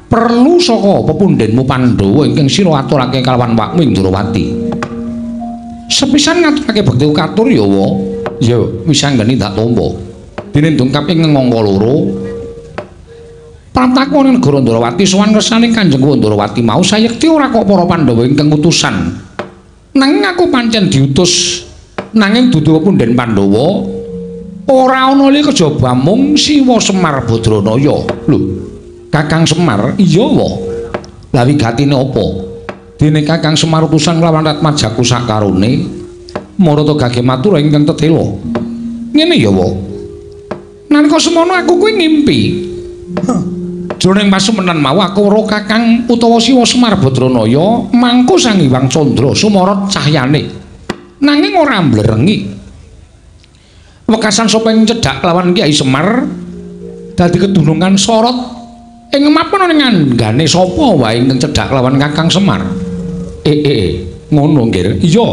perlu saka pepundhenmu Pandhawa ingkang sira aturake kalawan wakmu ing Ndhurawati. Sepisan ngaturake bekti katur ya, wa. Ya, Wisanggeni ndak tampa. Dene dongkap ing angka loro. Praptaku ning negara Ndhurawati sowan ngersane Kanjeng Ndhurawati mau sayekti ora kok para Pandhawa ingkang utusan. Nanging aku pancen diutus nanging dudu pepundhen Pandhawa ora ana li kejaba mung Siwa Semar Badranaya. Lho, Kakang Semar? Iya, wa. Lah wigatine apa? Dene Kakang Semar utusan lawan Ratmajaku sakarone marata gage matur ingkang tetela. Ngene ya, wa. Nalika semono aku kuwi ngimpi. Jroning pasumenan mau aku weruh Kakang utawa Siwa Semar Badranaya mangku Sang Hyang Candra sumorot cahyane. Nanging ora mblerengi. Wekasan sapa ing cedhak lawan Kyai Semar dadi kedunungan sorot ing mapan ning anggane sapa wae ingkang cedhak lawan Kakang Semar. Ngono nggih. Iya.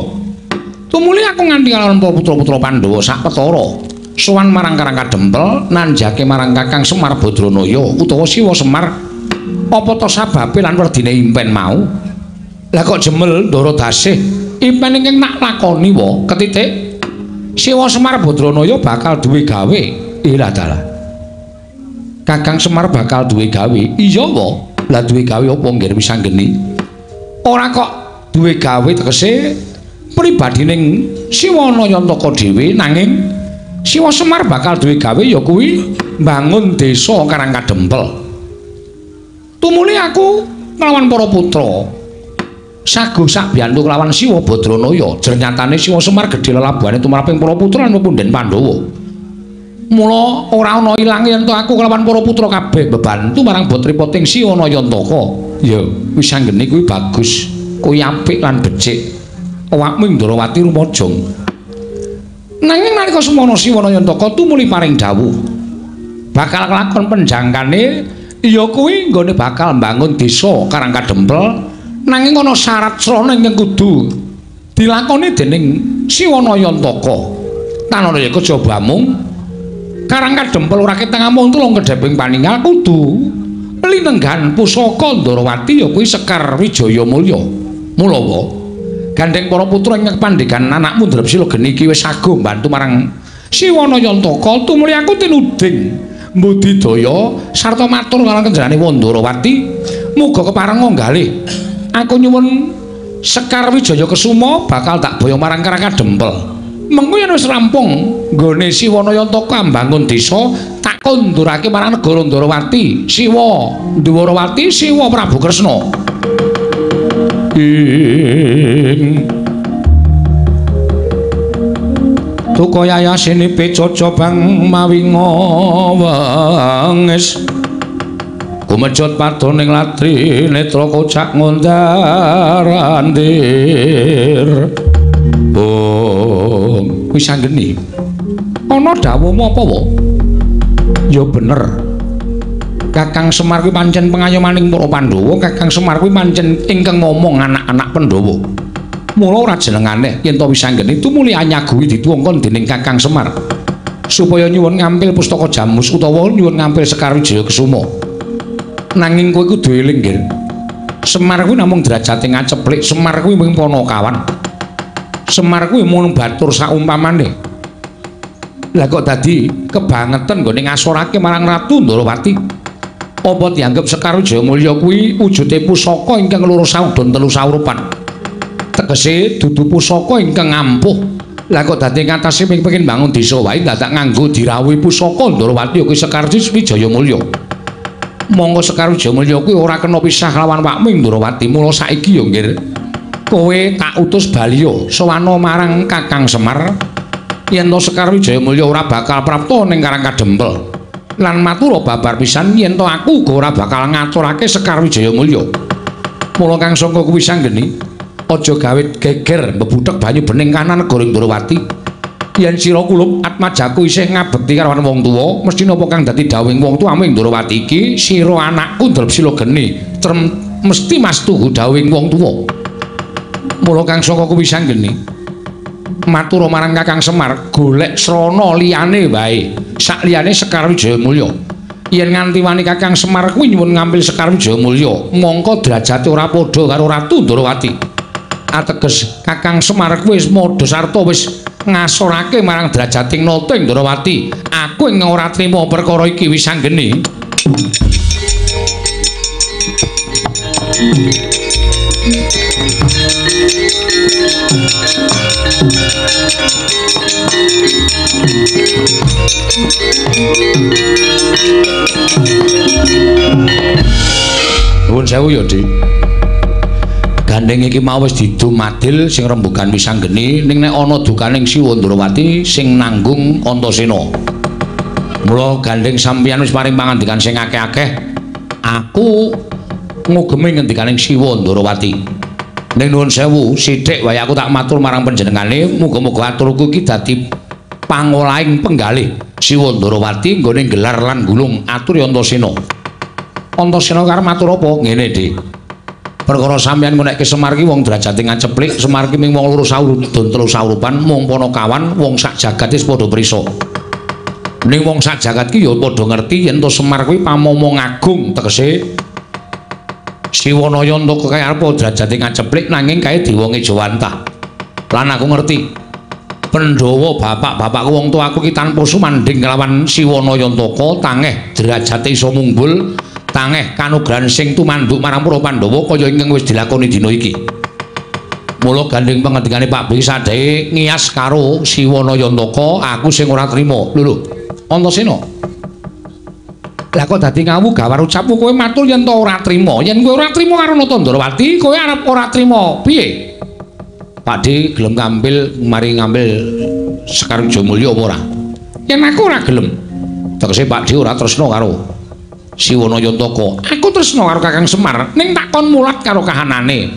Tumuli aku nganti kalawan para putra-putra Pandhawa sakpetara sowan marang Karang Kadempel nanjake marang Kakang Semar Badranaya utawa Siwa Semar. Apa ta sababe lan werdine impen mau? Lah kok jemel Ndara Dasih impen ingkang nak lakoni wa ketitik. Siwa Semar Badranaya bakal duwe gawe. Ilah dalah. Kakang Semar bakal duwe gawe. Iya wae. Lah duwe gawe apa nggih Wisanggeni? Ora kok duwe gawe tegese pribadining Siwa Nayantaka dhewe, nanging Siwa Semar bakal duwe gawe ya kuwi mbangun desa Karang Kadempel. Tumuli aku nglawan para putra. Sago sakbiyantu kelawan Siwa Badranaya. Jernyatane Siwa Semar gedhe lelabuhane tumraping para putra lan pepundhen Pandhawa. Mula ora ana ilange yen to aku kelawan para putra kabeh bebantu marang botripoting Siwa Nayantaka. Ya, Wisanggeni kuwi bagus, kuwi apik lan becik. Awakmu ing Ndrawati rumajang. Nanging nalika semono Siwa Nayantaka tumuli paring dawuh bakal kelakon penjangkane ya kuwi nggone bakal mbangun desa Karang Kadempel. Nanging ana syarat srana ingkang kudu dilakoni dening Siwa Nayantaka. Tanana ya kejaba mung Karang Kadempel ora ketang amung tulung kedheping paningal kudu linenggan pusaka Ndrawati ya kuwi Sekar Wijaya Mulya. Mula wa gandeng para putra ingkang pandhegan anakmu Drepsila geni iki wis sago mbantu marang Siwa Nayantaka tumuli aku tinuding mbudidaya sarta matur marang kenjarane Wandrawati muga keparenga nggalih. Aku nyuwun Sekar Wijaya Kesuma bakal tak boyong marang Karang Kadempel. Mengko yen wis rampung nggone Siwa Nayantaka mbangun desa, tak kondurake marang negara Ndrawati, Siwa Ndwarawati, Siwa Prabu Kresna. Ing Tuka yayasine pecoco bang mawi ngawengis kumejot padoning latri netra kocak ngundar-andir. Bung Wisanggeni, ana dawuhmu apa wa? Ya bener. Kakang Semar kuwi pancen pengayomaning para Pandhawa, Kakang Semar kuwi pancen ingkang ngomong anak-anak Pandhawa. Mula ora jenengane yen to Wisanggeni tumuli anyaguhi dituwongkon dening Kakang Semar supaya nyuwun ngampil pustaka Jamus utawa nyuwun ngampil Sekar Wijaya Kesuma. Nanging kowe kudu eling, Nggir. Semar kuwi namung derajate ngaceplik, Semar kuwi mung panakawan. Semar kuwi mung batur saumpamane. Lah kok dadi kebangetan nggone ngasorake marang Ratu Ndrawati. Apa dianggep Sekar Wijaya Mulya kuwi wujude pusaka ingkang loro saudon telu saurupan. Tegese dudu pusaka ingkang ampuh. Lah kok dadi ngatasi pengin bangun desa wae dadak nganggo dirawuhi pusaka Ndrawati kuwi Sekar Wijaya Mulya. Monggo Sekar Wijaya Mulya kuwi ora kena pisah lawan wakmu ing Ndrawati. Mula saiki ya nggir, kowe tak utus baliya sowana marang Kakang Semar yen to Sekar Wijaya Mulya ora bakal prapta ning Karang Kadempel. Lan matura babar pisan yen to aku uga ora bakal ngaturake Sekar Wijaya Mulya. Mula kang sangka kuwi Wisanggeni, aja gawe geger mbebuthek banyu bening kanan negara Ndrawati. Yen sira kulup atmajaku isih ngabekti karo wong tuwa, mesti napa kang dadi dawuhing wong tuwamu ing Ndrawati iki, sira anakku Drepsila geni, mesti mastuhu dawuhing wong tuwa. Mula kang saka kuwi Wisanggeni, matur marang Kakang Semar, golek srana liyane wae, sak liyane Sekar Wijaya Mulya. Yen nganti wani Kakang Semar kuwi nyuwun ngampil Sekar Wijaya Mulya, mongko derajate ora padha karo Ratu Ndrawati. Ateges Kakang Semar kuwi wis madha sarta wis ngasorake marang derajating nata ing Ndrawati. Aku ing ora trima perkara iki Wisanggeni. Nuwun sewu ya, Dik. Gandeng iki mau wis didum adil sing rembugan Wisanggeni, ning nek ana dukaning Siwa Ndrawati sing nanggung Antasena. Mula gandeng sampeyan wis paring pangandikan sing akeh-akeh, aku ngugemi ngendikaning Siwa Ndrawati. Ning nuwun sewu, sithik wae aku tak matur marang panjenengane, muga-muga aturku iki dadi pangolahing penggalih Siwa Ndrawati nggone gelar lan gulung atur Antasena. Antasena karep matur apa? Ngene, Dik. Perkara sampeyan ngonekke Semar ki wong derajate ngaceplik, Semar ki ming wong loro saurudon telu saurupan, mung panakawan, wong sak jagat wis padha prisa. Ning wong sak jagat ki ya padha ngerti yen to Semar kuwi pamomong agung, tegese Siwa Nayantaka kae arep derajate ngaceplik nanging kae diwonge Jawantah. Lan aku ngerti Pandhawa bapak-bapakku wong tuaku iki tanpa sumandhing kelawan Siwana Yantaka tangeh derajate iso munggul, tangeh kanugrahan sing tumanduk marang para Pandhawa kaya ingkang wis dilakoni dina iki. Mula gandeng pangendikane Pak Bri sadhae ngiyas karo Siwana Yantaka, aku sing ora trima. Lho lho, Antasena. Lah kok dadi ngawu gawar ucapmu kowe matur yen to ora trima. Yen kowe ora trima karo Nata Ndrawati, kowe arep ora trima piye? Pak D gelem ngambil mari ngambil Sekar Wijayamulya apa ora? Yen aku ora gelem. Tegese Pak D ora tresna karo Siwana Yantaka. Aku tresna karo Kakang Semar, ning tak kon mulat karo kahanane.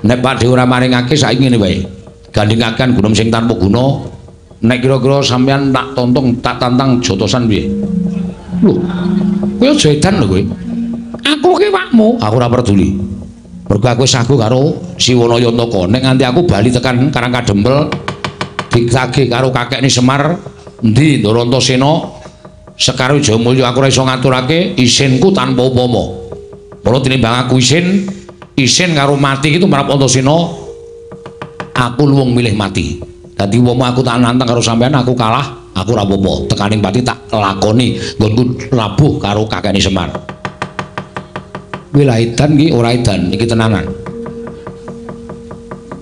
Nek Pak D ora maringake saiki ngene wae. Gandhengaken gunung sing tanpa guna. Nek kira-kira sampean tak tontong, tak tantang jotosan piye? Lho, kowe aja edan lho kowe. Aku ki wakmu, aku ora peduli. Mergo aku wis sagu karo Siwana Yantaka. Nek nganti aku bali tekan Karang Kadempel ditagih karo kakekne Semar, endi Ndara Antasena, Sekar Wijayamulya aku ora iso ngaturake isinku tanpa upama. Mula tinimbang aku isin, isin karo mati iki tumrap Antasena, aku luwung milih mati. Dadi umpama aku tak nantang karo sampean aku kalah, aku ora apa-apa. Tekaning pati tak lakoni nggonku labuh karo kakekne Semar. Kuwi lah edan iki ora edan, iki tenanan.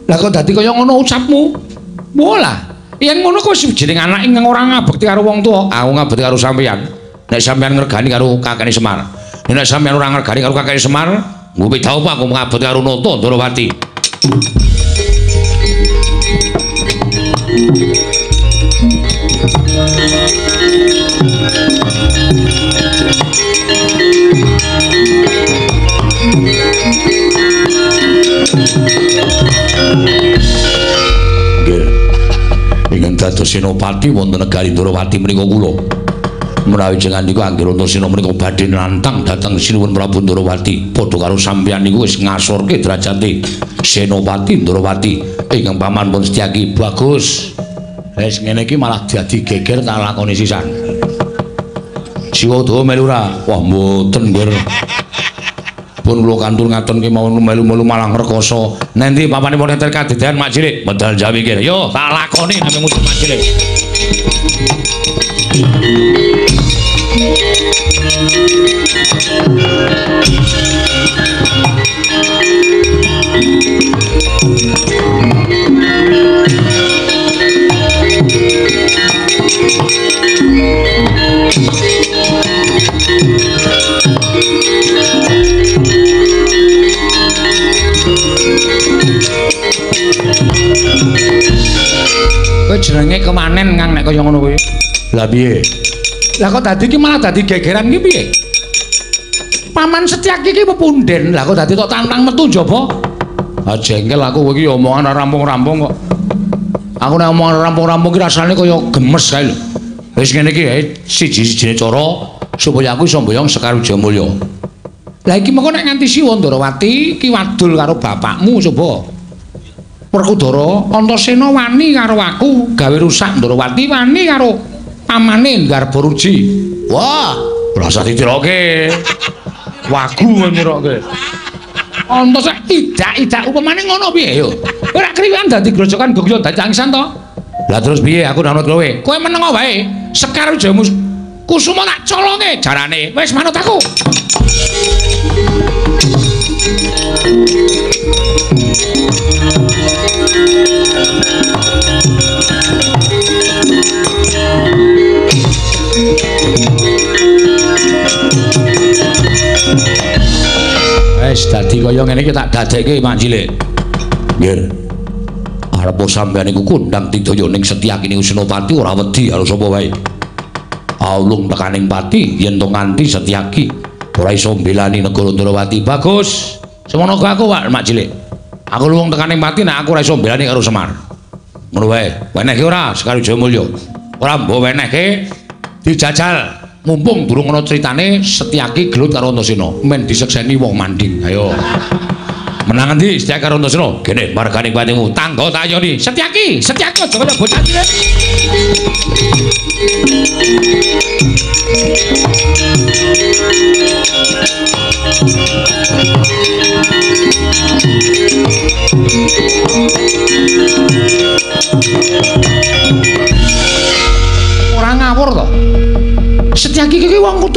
Lah kok dadi kaya ngono ucapmu? Molah, yen ngono kok wis jeneng anak ingkang ora ngabekti karo wong tuwa, aku ngabekti karo sampean. Nek sampean ngregani karo kakekne Semar. Nek sampean ora ngregani karo kakekne Semar, nggo beda apa aku ngabekti karo Nata Ndrawati. Nggih. Ingkang dados senopati wonten negari Ndrawati menika kula. Menawi jenengan niku anggere Antasena menika badhe nantang dhateng Sinuwun Prabu Ndrawati, padha karo sampeyan niku wis ngasorke derajate Senopati Ndrawati ingkang paman pun Setyaki. Bagus. Wis ngene iki malah dadi geger tak lakoni sisan. Siwa dawa melu ora? Wah mboten nggih. Pun kula kantur ngaton kemawon melu-melu malah ngrekoso. Nendi papanipun enten kadedan Mak Cilik? Medal Jawi kene. Yo tak lakoni nang musuh Mak Cilik. Kowe jenenge kemanen Kang nek kaya ngono kuwi. Lah piye? Lah kok dadi iki malah dadi gegeran iki piye? Paman Setyaki iki pepunden. Lah kok dadi tok tantang metu njaba? Ah jengkel aku kowe iki omongan ora rampung-rampung kok. Aku nek omongan rampung-rampung iki rasane kaya gemes kae lho. Wis ngene iki siji-sijine cara supaya aku iso mboyong Sekar Wijayamulya. Lah iki mengko nek nganti Siwa Ndrawati ki wadul karo bapakmu coba. Werkudara Antasena wani karo aku gawe rusak Ndrawati wani karo pamane Garbaruji. Wah, ora usah ditiroke. Wagu nyiroke. Antasena idak-idak upamane ngono piye yo? Ora kriwan dadi grojokan gogyo dadi tangisan to. Lah terus piye aku manut kowe? Kowe meneng wae. Sekar Wijaya Kusuma tak colonge jarane. Wis manut aku. Wis dadi kaya ngene iki tak dadekke Mak Cilik. Nggih. Arep sampeyan iku kondang tidaya ning Setyaki niku Senopati ora wedi karo sapa wae. Aulung tekaning pati yen to nganti Setyaki ora iso mbelani negara Ndrawati. Bagus. Semono aku Pak Mak Cilik. Aku luwung tekaning pati nek aku ora iso mbelani karo Semar. Ngono wae. Wenehke ora Sekar Wijayamulya? Ora mbok wenehke dijajal. Mumpung durung ana critane Setyaki gelut karo Antasena, men disekseni wong manding. Ayo. Menang endi Setyaki karo Antasena? Gene margane patimu tangga tayoni. Setyaki, Setyaki aja kaya bocah cilik.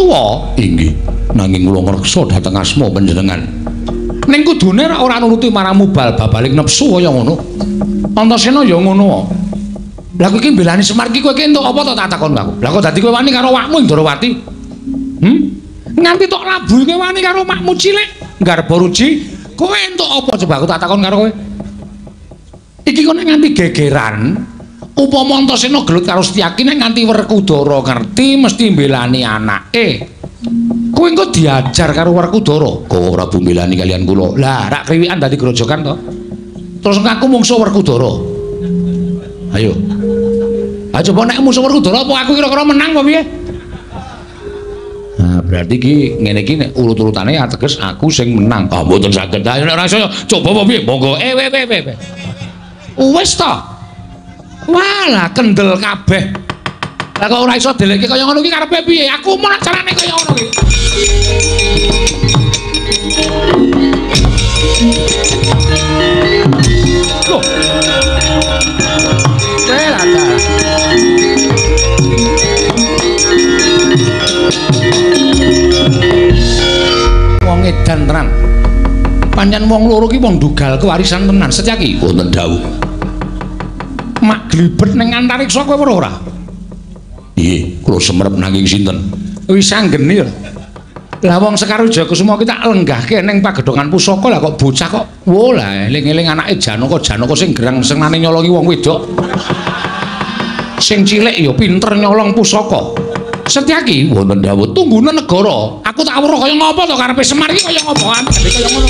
tuwa. Inggih, nanging kula ngreksa dhateng asma panjenengan. Ning kudune ora nuruti marang mubal babaling nepsu kaya ngono. Antasena ya ngono. Lah kowe iki mbelani Semar iki kowe iki entuk apa to tak takon aku. Lah kok dadi kowe wani karo awakmu Ndrawati? Nganti tok labuhi kowe wani karo makmu cilik Garba Ruci, kowe entuk apa coba aku tak takon karo kowe. Iki kok nek nganti gegeran, upama Antasena gelut karo Setyaki nek nganti Werkudara ngerti mesti mbelani anake. Kowe engko diajar karo Werkudara. Kowe Prabu mbelani kalian kula. Lah rak kriwikan dadi grojogan to. Terus ngaku mungsuh Werkudara. Ayo. Ayo coba nek musuh Werkudara apa aku kira-kira menang apa piye? Nah, berarti iki ngene iki nek urut-urutane ateges aku sing menang. Ah, mboten saged. Ayo nek ora iso coba apa piye? Monggo. Wis to. Walah kendel kabeh. Lah kok ora iso delekke kaya ngono iki karepe piye? Aku mau carane kaya ngono iki. Loh. Wong edan tenan. Pancen wong loro ki wong dugal kewarisan tenan. Setyaki wonten dawuh. Mak glibet ning antariksa kowe weruh ora? Nggih, kula semerep nanging sinten? Wis anggene lho. Lah wong Sekar Wijayakusuma ki tak lenggahke ning pagedhongan pusaka lah kok bocah kok wo lah eling-eling anake Janaka, Janaka sing gerang senengane nyolongi wong wedok. Sing cilik ya pinter nyolong pusaka. Setyaki wonten dawuh tunggune negara. Aku tak weruh kaya ngopo to karepe Semar iki kaya ngopo kaya ngono.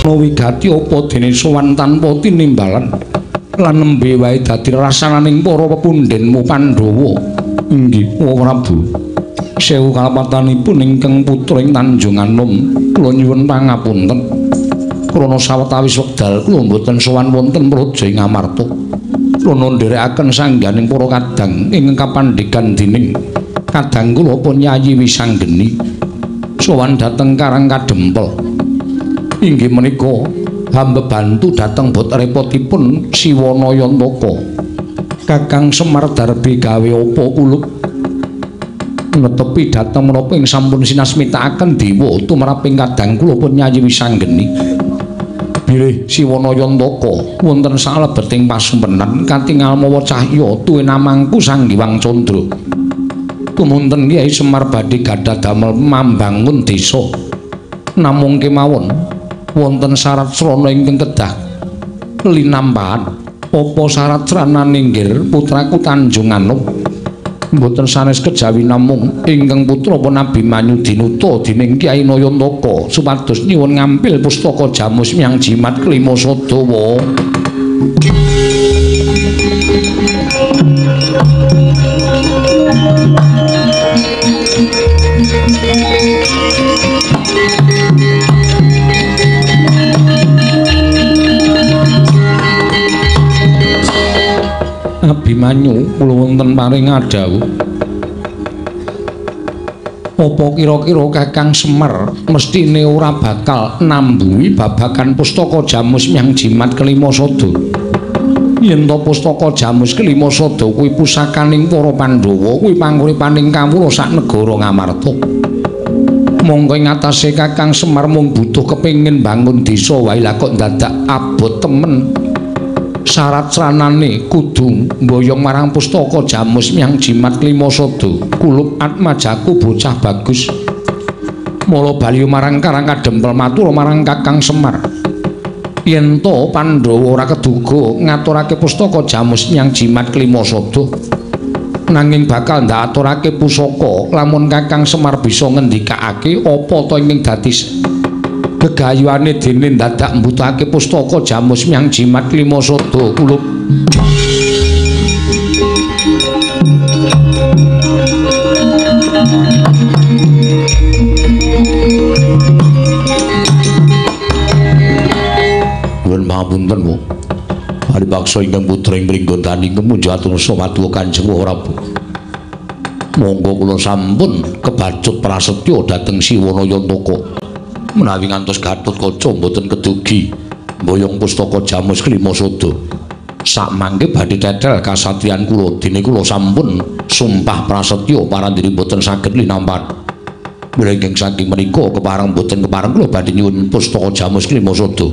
Wigati apa dene sowan tanpa tinimbalan lan nembe wae dadi rasananing para pepundhenmu Pandhawa. Inggih, Prabu. Sewu kalepatanipun ingkang putra ing Tanjung Anom, kula nyuwun pangapunten. Krana sawetawis wekdal kula mboten sowan wonten praja ing Amarta. Kula ndherekaken sangganing para kadang ingkang kapandhegan dening kadang kula pun Yayi Wisanggeni. Sowan dhateng Karang Kadempel. Inggih menika hamba bantu dhateng bot repotipun Siwana Yantaka. Kakang Semar darbi gawe apa kulup netepi dhateng menapa ing sampun sinasmitakaken dewa tumraping kadang kula pun Yayi Wisanggeni. Bilih Siwana Yantaka wonten salebeting pasumpenan katingal mawa cahya tuwin amangku Sang Hyang Candra. Tumunten Kyai Semar badhe gadah damel mambangun desa. Namung kemawon wonten syarat srana ingkang kedah linampahan. Apa syarat sranane nggir putraku Tanjung Anom? Mboten sanes kejawi namung ingkang putra pun Abimanyu dinuta dening Kyai Nayantaka supados nyuwun ngampil pustaka Jamus Myang Jimat Klima Sadawa. Abimanyu kula wonten paring adhawuh. Apa kira-kira Kakang Semar mestine ora bakal nambuhi babagan pustaka Jamus Myang Jimat Kelima Sada? Yen to pustaka Jamus Kelima Sada kuwi pusakaning para Pandhawa, kuwi panguripaning kawula sak negara Ngamarta. Monggo ing atase Kakang Semar mung butuh kepengin bangun desa wae lah kok dadak abot temen. Syarat sranane kudu mboyong marang pustaka Jamus Myang Jimat Klima Sada. Kulup atmajaku bocah bagus. Mula bali marang Karang Kadempel matur marang Kakang Semar. Yen to Pandhawa ora keduga ngaturake pustaka Jamus Myang Jimat Klima Sada, nanging bakal ndaturake pusaka lamun Kakang Semar bisa ngendikake apa to ingkang dadi gegayuhane dene dadak mbutake pustaka Jamus Myang Jimat Klima Sada. Kulup Nuwun pangapunten, Bu. Paripaksa ingkang putra ing Pringgondani kemunjatur sawatuwa Kanjeng Prabu. Monggo kula sampun kebacut prasetya dhateng Siwana Yantaka. Menawi ngantos Gatotkaca mboten kedugi mboyong pustaka Jamus Klima Sada. Sakmangke badhe tetel kasatriyan kula dene kula sampun sumpah prasetya parandene boten saged linampan. Mlengking saking menika kepareng boten kepareng kula badhe nyuwun pustaka Jamus Klimasada.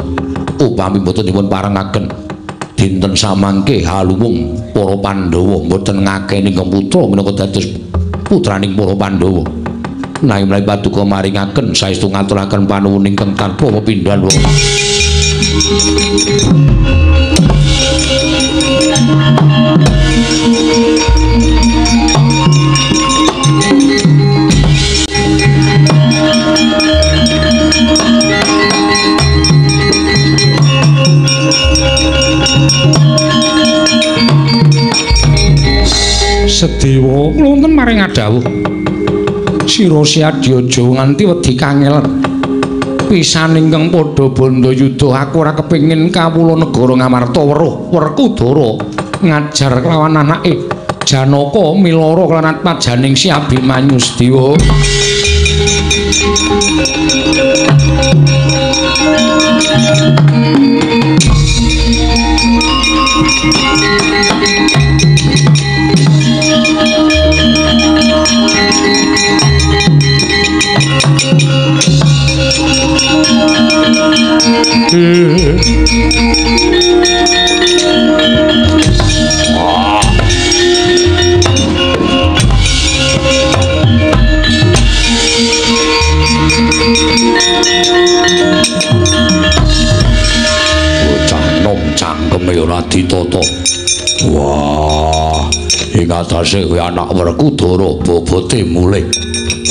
Upami boten dipun parengaken dinten samangke haluwung para Pandhawa boten ngakeni ingkang putra minangka dados putraning para Pandhawa. Nanging menawi paduka maringaken saestu ngaturaken panuwun ingkang tanpa pepindhan wong. Sedewa kula wonten maring adhawuh. Sira Siadya aja nganti wedi kangelan. Pisan ingkang padha bandayuda aku ora kepengin kawula negara Ngamarta weruh Werkudara ngajar kelawan anake Janaka milara kelawan atmajaning Si Abimanyu Sedewa. Bocah nom cangkeme ora ditata. Wah, ing atase kuwi anak Werkudara bobote mulih.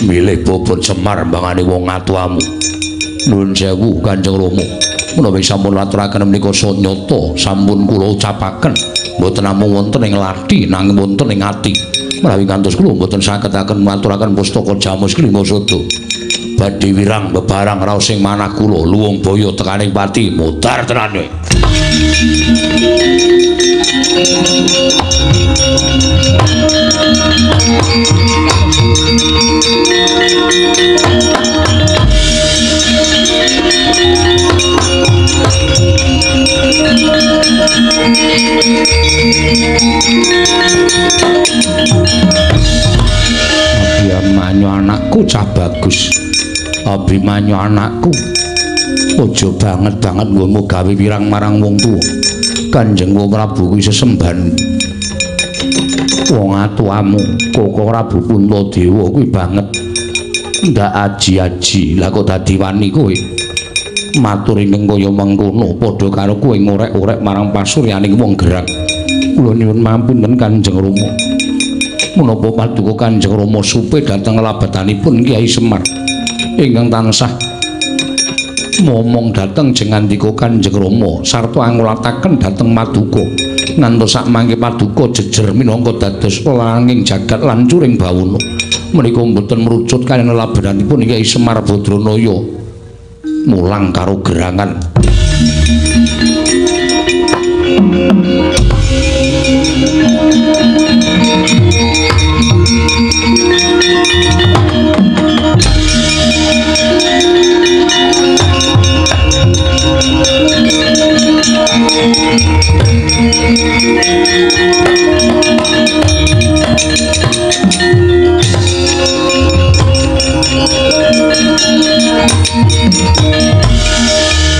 Milih bobot Semar mbangane wong atuamu. Nuwun sewu Kanjeng Rama. Menawi sampun aturaken menika sanyata sampun kula ucapaken mboten namung wonten ing lathi nanging wonten ing ati. Menawi ngantos kula mboten saged-aken maturaken pustaka Jamus Klimasada. Badhe wirang bebarang raos sing manah kula luwung boyo tekaning pati mudhar tenan kowe. Abimanyu anakku cah bagus. Abimanyu anakku, aja banget-banget nggonmu gawe wirang marang wong tuwa. Kanjeng Prabu kuwi sesembahan wong atuamu, Koko Prabu Puntadewa kuwi banget ndak aji-aji. Lah kok dadi wani kowe matur ingkang kaya mengkono padha karo kowe ngorek-orek marang pasuryaning wong gerang. Kula nyuwun mampunten Kanjeng Rama. Menapa paduka Kanjeng Rama supe dhateng labetanipun Kyai Semar ingkang tansah momong dhateng jengandika Kanjeng Rama sarta angulataken dhateng paduka ngantos sakmangke paduka jejer minangka dados langing jagat lan curing bawana. Menika mboten merucut kaliyan labetanipun Kyai Semar Badranaya mulang karo gerangan.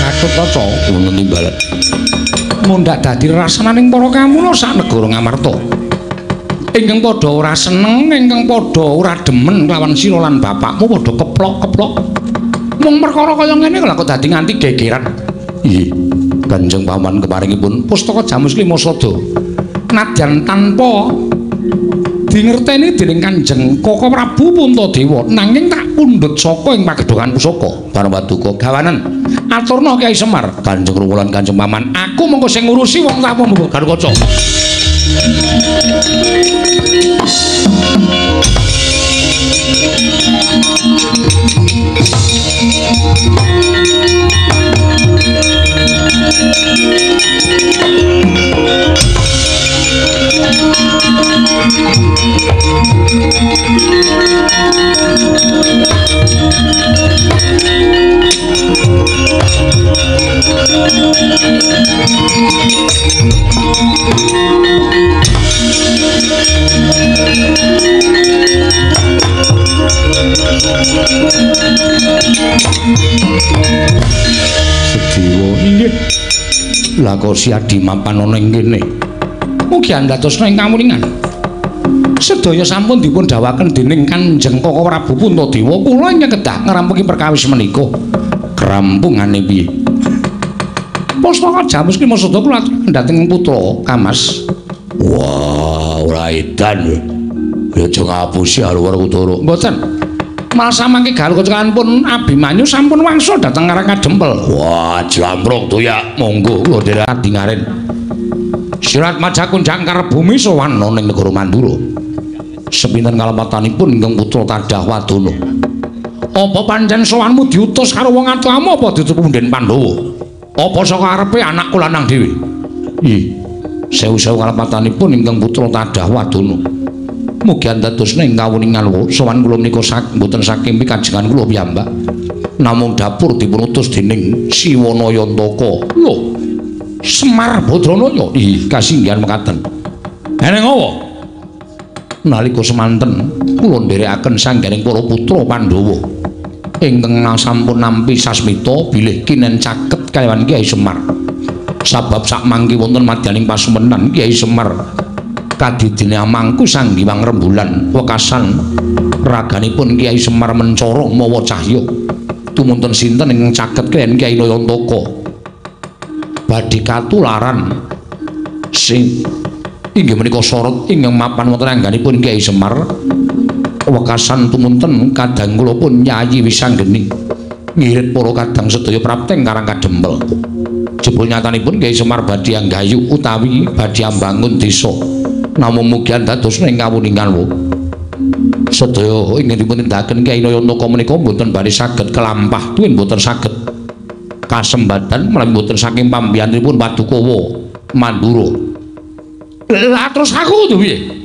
Katutkaca wonten timbalan mundhak dadi rasananing para kamula sak negara Ngamarta ingkang padha ora seneng, ingkang padha ora demen kelawan sira lan bapakmu padha keplok-keplok mung perkara kaya ngene lha kok dadi nganti gegeran. Nggih, Kanjeng Paman keparingipun pustaka Jamus Klimasada nadyan tanpa dingerteni dening Kanjeng Koko Prabu Puntadewa nanging tak pundhut saka ing pagedhongan pusaka. Bareng paduka gawanen aturna Kyai Semar, Kanjeng Rama lan Kanjeng Paman, aku mengko sing ngurusi wong tamu Garukaca. Sedewa inggih. Lah kok si Adi mapan ana ing kene. Mugi andadosna ing kamuningan. Sedaya sampun dipun dawaken dening Kanjeng Koko Prabu Puntadewa. Kula ingkang kedah ngrampungi perkawis menika. Krampungane piye? Pustaka Jamus ki maksud kula aturaken dhateng putra Kamas. Wah, ora edan. Ya aja ngapusi karo Werkudara. Mboten. Malah samangke Garuda pun Abimanyu sampun wangsul dhateng Karang Kadempel. Wah, jamprok toyak. Monggo kula dherek dingaren. Sirat Majakun jangkar bumi sowan ning negara Mandura. Sepinten kalepatanipun ingkang putra Tadah Wadana. Apa pancen sowanmu diutus karo wong atuamu apa diutus punden Pandhawa? Apa saka arepe anakku lanang dhewe? Ih, sewu-sewu kalepatanipun ingkang putra Tadah Wadana. Mugi andadosna ing kawuningan sowan kula menika mboten saking pikajengan kula piyambak. Namung dapur dipunutus dening Siwana Yantaka. Lho, Semar Badranaya. Ih, kasinggihan mekaten. Eneng apa? Nalika semanten kula nderekaken sangganing para putra Pandhawa ingkang sampun nampi sasmita bilih kinen caket kaliyan Kyai Semar. Sabab sakmangke wonten madyaning pasumenan Kyai Semar kadidine amangku Sang Hyang Rembulan wekasan raganipun Kyai Semar mencorong mawa cahya. Tumunten sinten ingkang caket kaliyan Kyai Nayantaka badhe katularan sing inggih menika sorot ingkang mapan wonten angganipun Kyai Semar. Wekasan tumunten kadang kula pun Yayi Wisanggeni ngirit para kadang sedaya prapteng Karang Kadempel. Jebul nyatanipun Kyai Semar badhe anggayu utawi badhe ambangun desa. Namung mugi andadosna ing kawuningan wo. Sedaya ingkang dipun tindakaken Kyai Nayantaka menika mboten bari saged kelampah tuwin mboten saged kasembatan menawi mboten saking pambiyantunipun Padukawa Mandura. Lah terus aku kudu piye?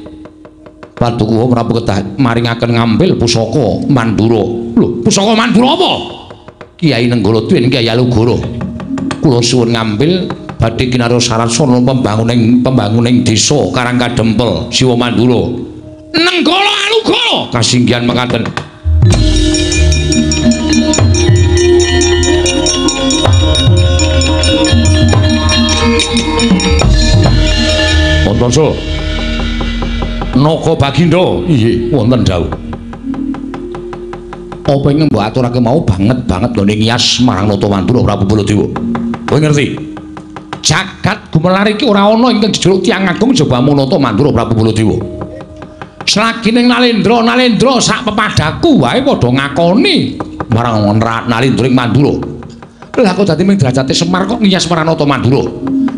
Padukawa Prabu kedah maringaken ngambil pusaka Mandura. Lho, pusaka Mandura apa? Kyai Nenggala tuwin Kyai Alugoro. Kula suwun ngambil badhe kinarya syarat sarana pembanguning desa Karang Kadempel Siwa Mandura. Nenggala Alugoro kasinggihan mekaten. Antarja Naga Bagindo. Inggih, wonten dawuh. Apa ingkang mbok aturake mau banget banget nggone ngiyas marang Nata Mandura Prabu Baladewa. Kowe ngerti? Jagat gumelar iki ora ana ingkang jejuluk tiyang agung jaba Nata Mandura Prabu Baladewa. Selagi ning Nalendra, Nalendra sak pepadaku wae padha ngakoni marang Nalendra ing Mandura. Lah kok dadi ming derajate Semar kok ngiyas marang Nata Mandura?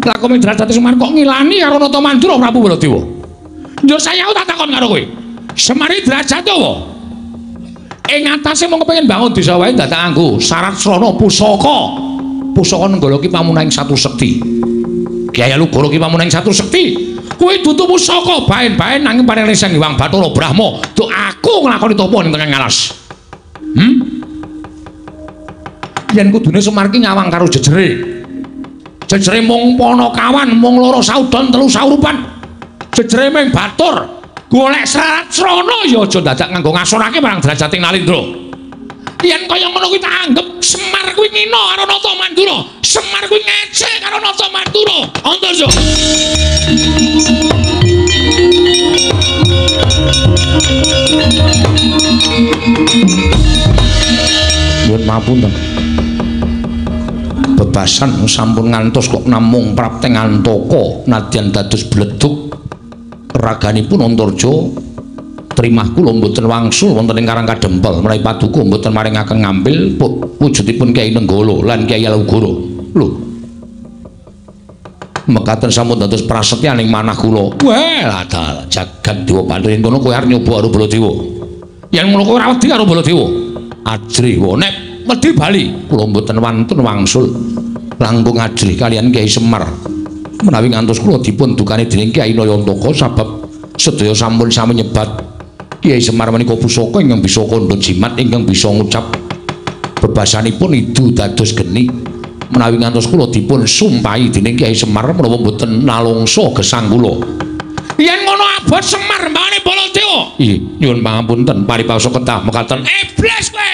Lah kok ming derajate Semar kok ngilani karo Nata Mandura Prabu Baladewa? Yo saya tak takon karo kowe. Semar iki derajate apa? Ing atase mung kepengin bangun desa wae dadak nganggo syarat srana pusaka. Pusaka Nenggala ki pamunahing satu sekti. Kyai Alugoro ki pamunahing satu sekti. Kuwi dudu pusaka baen-baen nanging paring Sang Hyang Bathara Brahma. Duk aku nglakoni tapa ning tengah ngalas. Yen kudune Semar ki nyawang karo jejere. Jejere mung Panakawan, mung loro saudon telu saurupan. Jejere ming batur. Golek syarat srana ya aja dadak nganggo ngasorake marang derajate Nalendra. Yen kaya ngono kuwi tak anggep Semar kuwi ngina karo Nata Mandura. Semar kuwi ngece karo Nata Mandura. Antarja. Nyuwun mapunten. Bebasan sampun ngantos kok namung prapteng Antaka nadyan dados bledug raganipun Antarja trimah kula mboten wangsul wonten ing Karang Kadempel menawi paduka mboten maringaken ngambil wujudipun Kyai Nenggala lan Kyai Alugoro. Lho, mekaten sampun dados prasetyaning manah kula. Weh, lah jagat dewa bantu yen kono kowe arep nyoba karo Baladewa. Yen ngono kowe ora wedi karo Baladewa. Ajrih wae nek wedi bali kula mboten wantun wangsul langkung ajrih kaliyan Kyai Semar. Menawi ngantos kula dipun dukani dening Kyai Nayantaka sabab sedaya sampun sami nyebat Kyai Semar menika pusaka ingkang bisa kandha jimat ingkang bisa ngucap bebasanipun idu dados geni. Menawi ngantos kula dipun sumpahi dening Kyai Semar menawa mboten nalungsa gesang kula. Yen ngono abot Semar mbane Baladewa. Ih, nyuwun pangapunten paripasa ketah mekaten. Iblis kowe.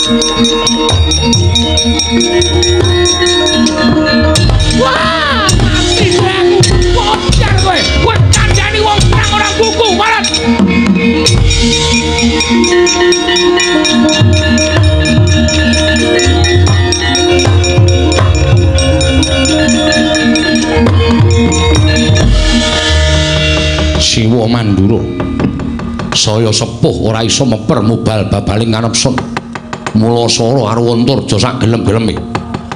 Wah, mati aku. Bocah kowe. Kowe kandhani wong perang ora buku, warat. Siwa Mandura saya sepuh ora iso meper mubal babaling kanepsun. Mula sora karo Antarja sak gelem-geleme.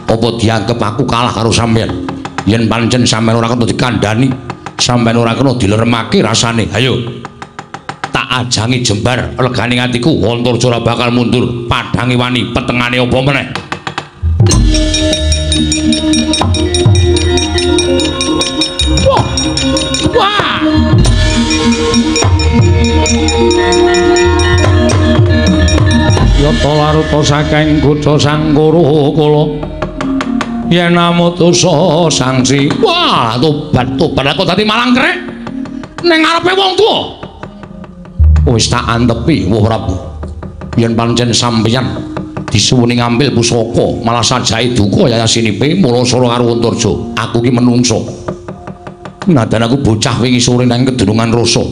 Apa dianggep aku kalah karo sampeyan? Yen pancen sampeyan ora kena dikandhani, sampeyan ora kena dileremake rasane. Ayo. Tak ajangi jembar legane atiku, Antarja ora bakal mundur. Padhange wani, petengane apa meneh? Wah. Wah. Yata laruta saking kutha Sangkara kala yen amutusa sangsi. Wah, tobat tobat aku dadi malang krek ning ngarepe wong tuwa. Wis tak antepi, Wah Prabu. Yen pancen sampeyan disuwuni ngambil pusaka malah sajae duka yayasinipe mula sora karo Antarja. Aku ki menungso. Nadan aku bocah wingi sore nang kedunungan rasa.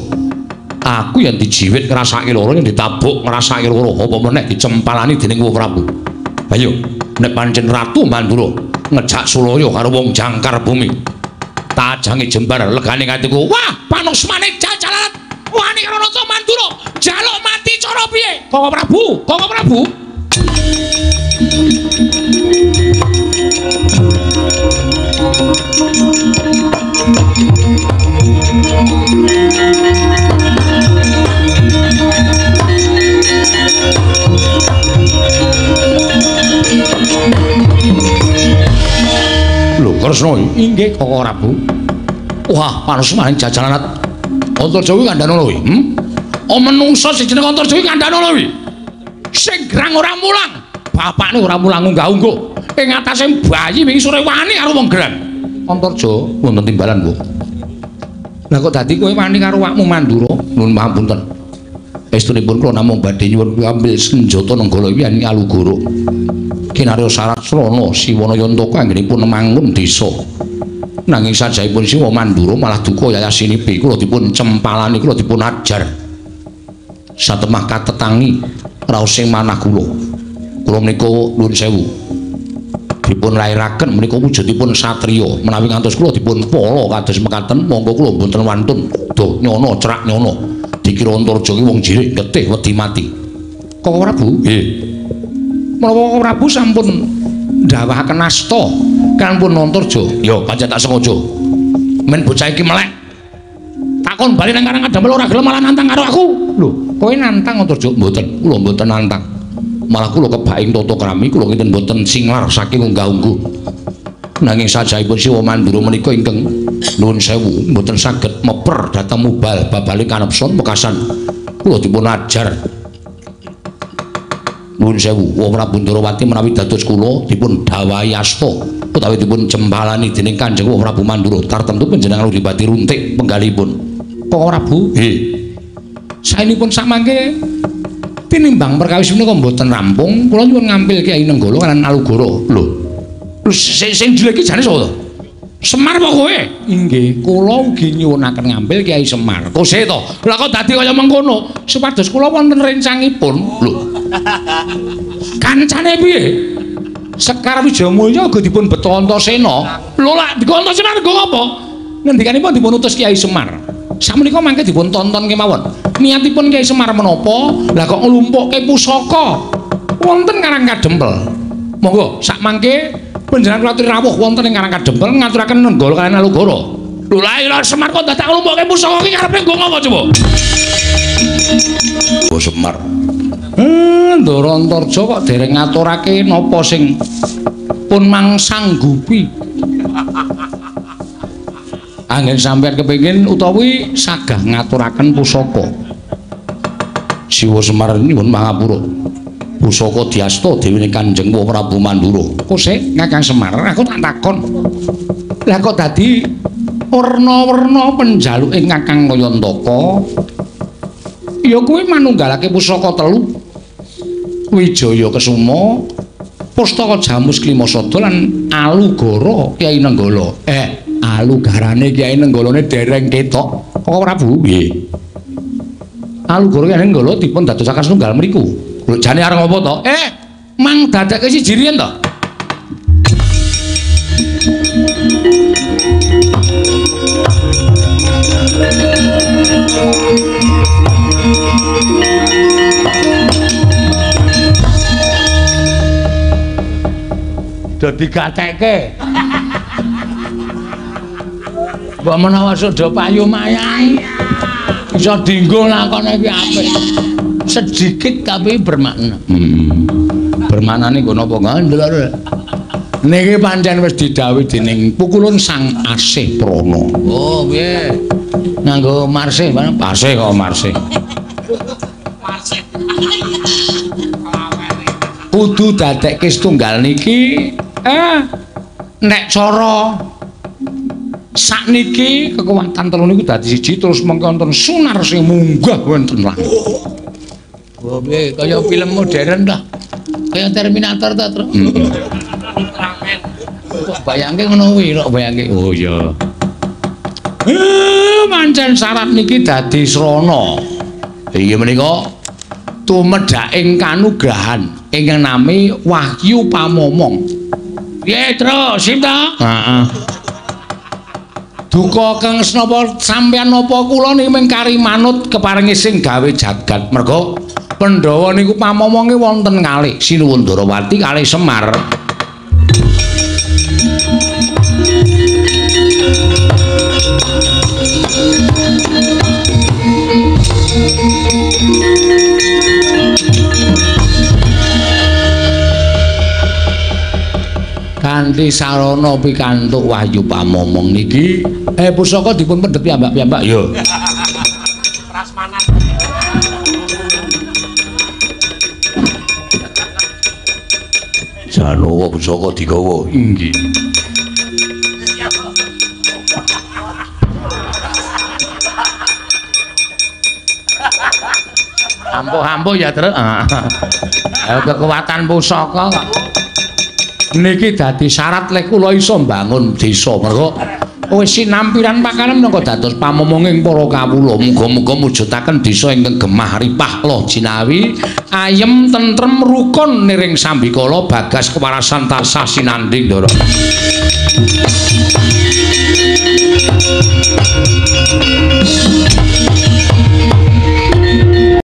Aku yang dijiwit ngrasake loro, yang ditabuk ngrasake loro, apa meneh dicempalani dening Wah Prabu. Ayo, nek pancen Ratu Mandura ngejak sulaya karo wong jangkar bumi. Tajange jembar legane atiku. Wah, panusmane jajalalat wani karo Ratu Mandura, njaluk mati cara piye? Koko Prabu, Koko Prabu. Lho Kresna, inggih Koko Prabu. Wah, panusmane jajalanat Antarja kuwi kandhane lho kuwi. Oh menungso sing jeneng Antarja kuwi kandhane lho kuwi. Sing grang ora mulang, bapakne ora mulang unggah-ungguh. Ing atase bayi wingi sore wani karo wong grang. Antarja wonten timbalan, Bu. Lah kok dadi kowe wani karo awakmu Mandura? Nuwun pangapunten. Estunipun kula namung badhe nyuwun ngambil senjata Nenggala iki Alugoro. Kinarya syarat srana Siwana Yantaka anggenipun mangun desa. Nanging sajaipun Siwa Mandura malah duka yayasinipe kula dipun cempalani, kula dipun ajar. Satemah katetangi raosing manah kula. Kula menika nuwun sewu. Dipun lairaken menika wujudipun satriya. Menawi ngantos kula dipun pala kados mekaten, monggo kula mboten wantun do nyono cerak nyono. Dikira Antarja ki wong jirik getih wedi mati. Koko Prabu? Nggih. Menapa Koko Prabu sampun ndawahaken asta kanpun Antarja? Ya pancen tak sengaja. Men bocah iki melek. Takon bali nang Karang Kadempel ora gelem malah nantang karo aku. Lho, kowe nantang Antarja? Mboten, kula mboten nantang. Malah kula kebaing tata krami kula kinten mboten singlar saking unggah-ungguh. Nanging sajaipun Siwa Mandura menika ingkang nuwun sewu mboten saged meper dhateng mubal babale kanepson wekasan kula dipun ajar. Nuwun sewu, Wah Prabu Ndarawati menawi dados kula dipun dhawahi asta utawi dipun cempalani dening Kanjeng Wah Prabu Mandura tartemtu panjenengan uripati runtik penggalipun. Koko Prabu? Nggih. Saenipun samangke tinimbang perkawis menika mboten rampung, kula nyuwun ngampil Kyai Nenggala lan Alugoro. Lho. Lho sing jelek iki jane sapa to? Semar apa kowe? Inggih, kula ugi nyuwunaken ngampil Kyai Semar. Kose to? Lah kok dadi kaya mengkono? Supados kula wonten rencangipun. Lho. Kancane piye? Sekar Wijayamulya uga dipun beto Antasena. Lho lak digo Antasena nggo apa? Ngendikanipun dipun utus Kyai Semar. Sakmenika mangke dipun tonton kemawon. Niatipun Kyai Semar menapa? Lah kok nglumpukke pusaka wonten Karang Kadempel. Monggo sak mangke panjenengan kula aturi rawuh wonten ing Karang Kadempel ngaturaken Nenggala kaliyan Alugoro. Lho lha iya Semar kok dadak nglumpukke pusaka iki karepe nggo ngapa coba? Oh Semar. Ndara Antarja kok dereng ngaturake napa sing pun mangsanggupi. Anggen sampeyan kepengin utawi sagah ngaturaken pusaka. Siwa Semar nyuwun pangapura. Pusaka diasta dewi Kanjeng Prabu Mandura. Kose Kakang Semar, aku tak takon. Lah kok dadi werna-werna penjaluke Kakang Kayantaka? Ya kuwi manunggalake pusaka telu. Wijaya Kesuma, Pustaka Jamus Klimasada lan Alugara Kyai Nenggala. Alugarane Kyai Nenggalane dereng ketok. Kok Prabu? Nggih. Alugara Kyai Nenggala dipun dadosaken setunggal mriku. Lho jane arep apa to? Mang dadekke siji riyen to. Do digateke. Mbok menawa sudah payu mayai. Iso dienggo lakone iki apik. Sedikit tapi bermakna. Bermaknane nggo napa ndelok. Niki pancen wis didhawuhi dening Pukulun Sang Asih Prana. Oh, piye? Nganggo marsih, Pak. Marsih kok marsih. Marsih. Kudu dadekke setunggal niki nek cara sakniki kekuatan telu niku dadi siji terus mengko wonten sunar sing munggah wonten langit. Oh, piye? Kaya film modern ta. Kaya Terminator ta, Tru. Kok bayangke ngono kuwi, kok bayangke. Oh iya. Pancen syarat niki dadi srana. Inggih menika tumedhaking kanugrahan ingkang nami Wahyu Pamomong. Piye, Tru? Sip ta? Heeh. Duka kang senapa sampeyan napa kula niki mung kari manut keparengi sing gawe jagat. Merga Pandhawa niku pamomonge wonten kalih Sinuwun Darawati kalih Semar. Kanthi sarana pikantuk Wahyu Pamomong niki pusaka dipun pendhet piyambak-piyambak ya. Prasmanan. Janowo pusaka digawa. Inggih. Ampuh-ampuh ya, Truk. Kekuatan pusaka kok. Niki dadi syarat lek kula iso mbangun desa. Mergo wis sinampiran pakanan minangka dados pamomonging para kawula. Muga-muga mujudaken desa ingkang gemah ripah loh jinawi, ayem tentrem rukun niring sambikala bagas kewarasan tansah sinanding Ndara.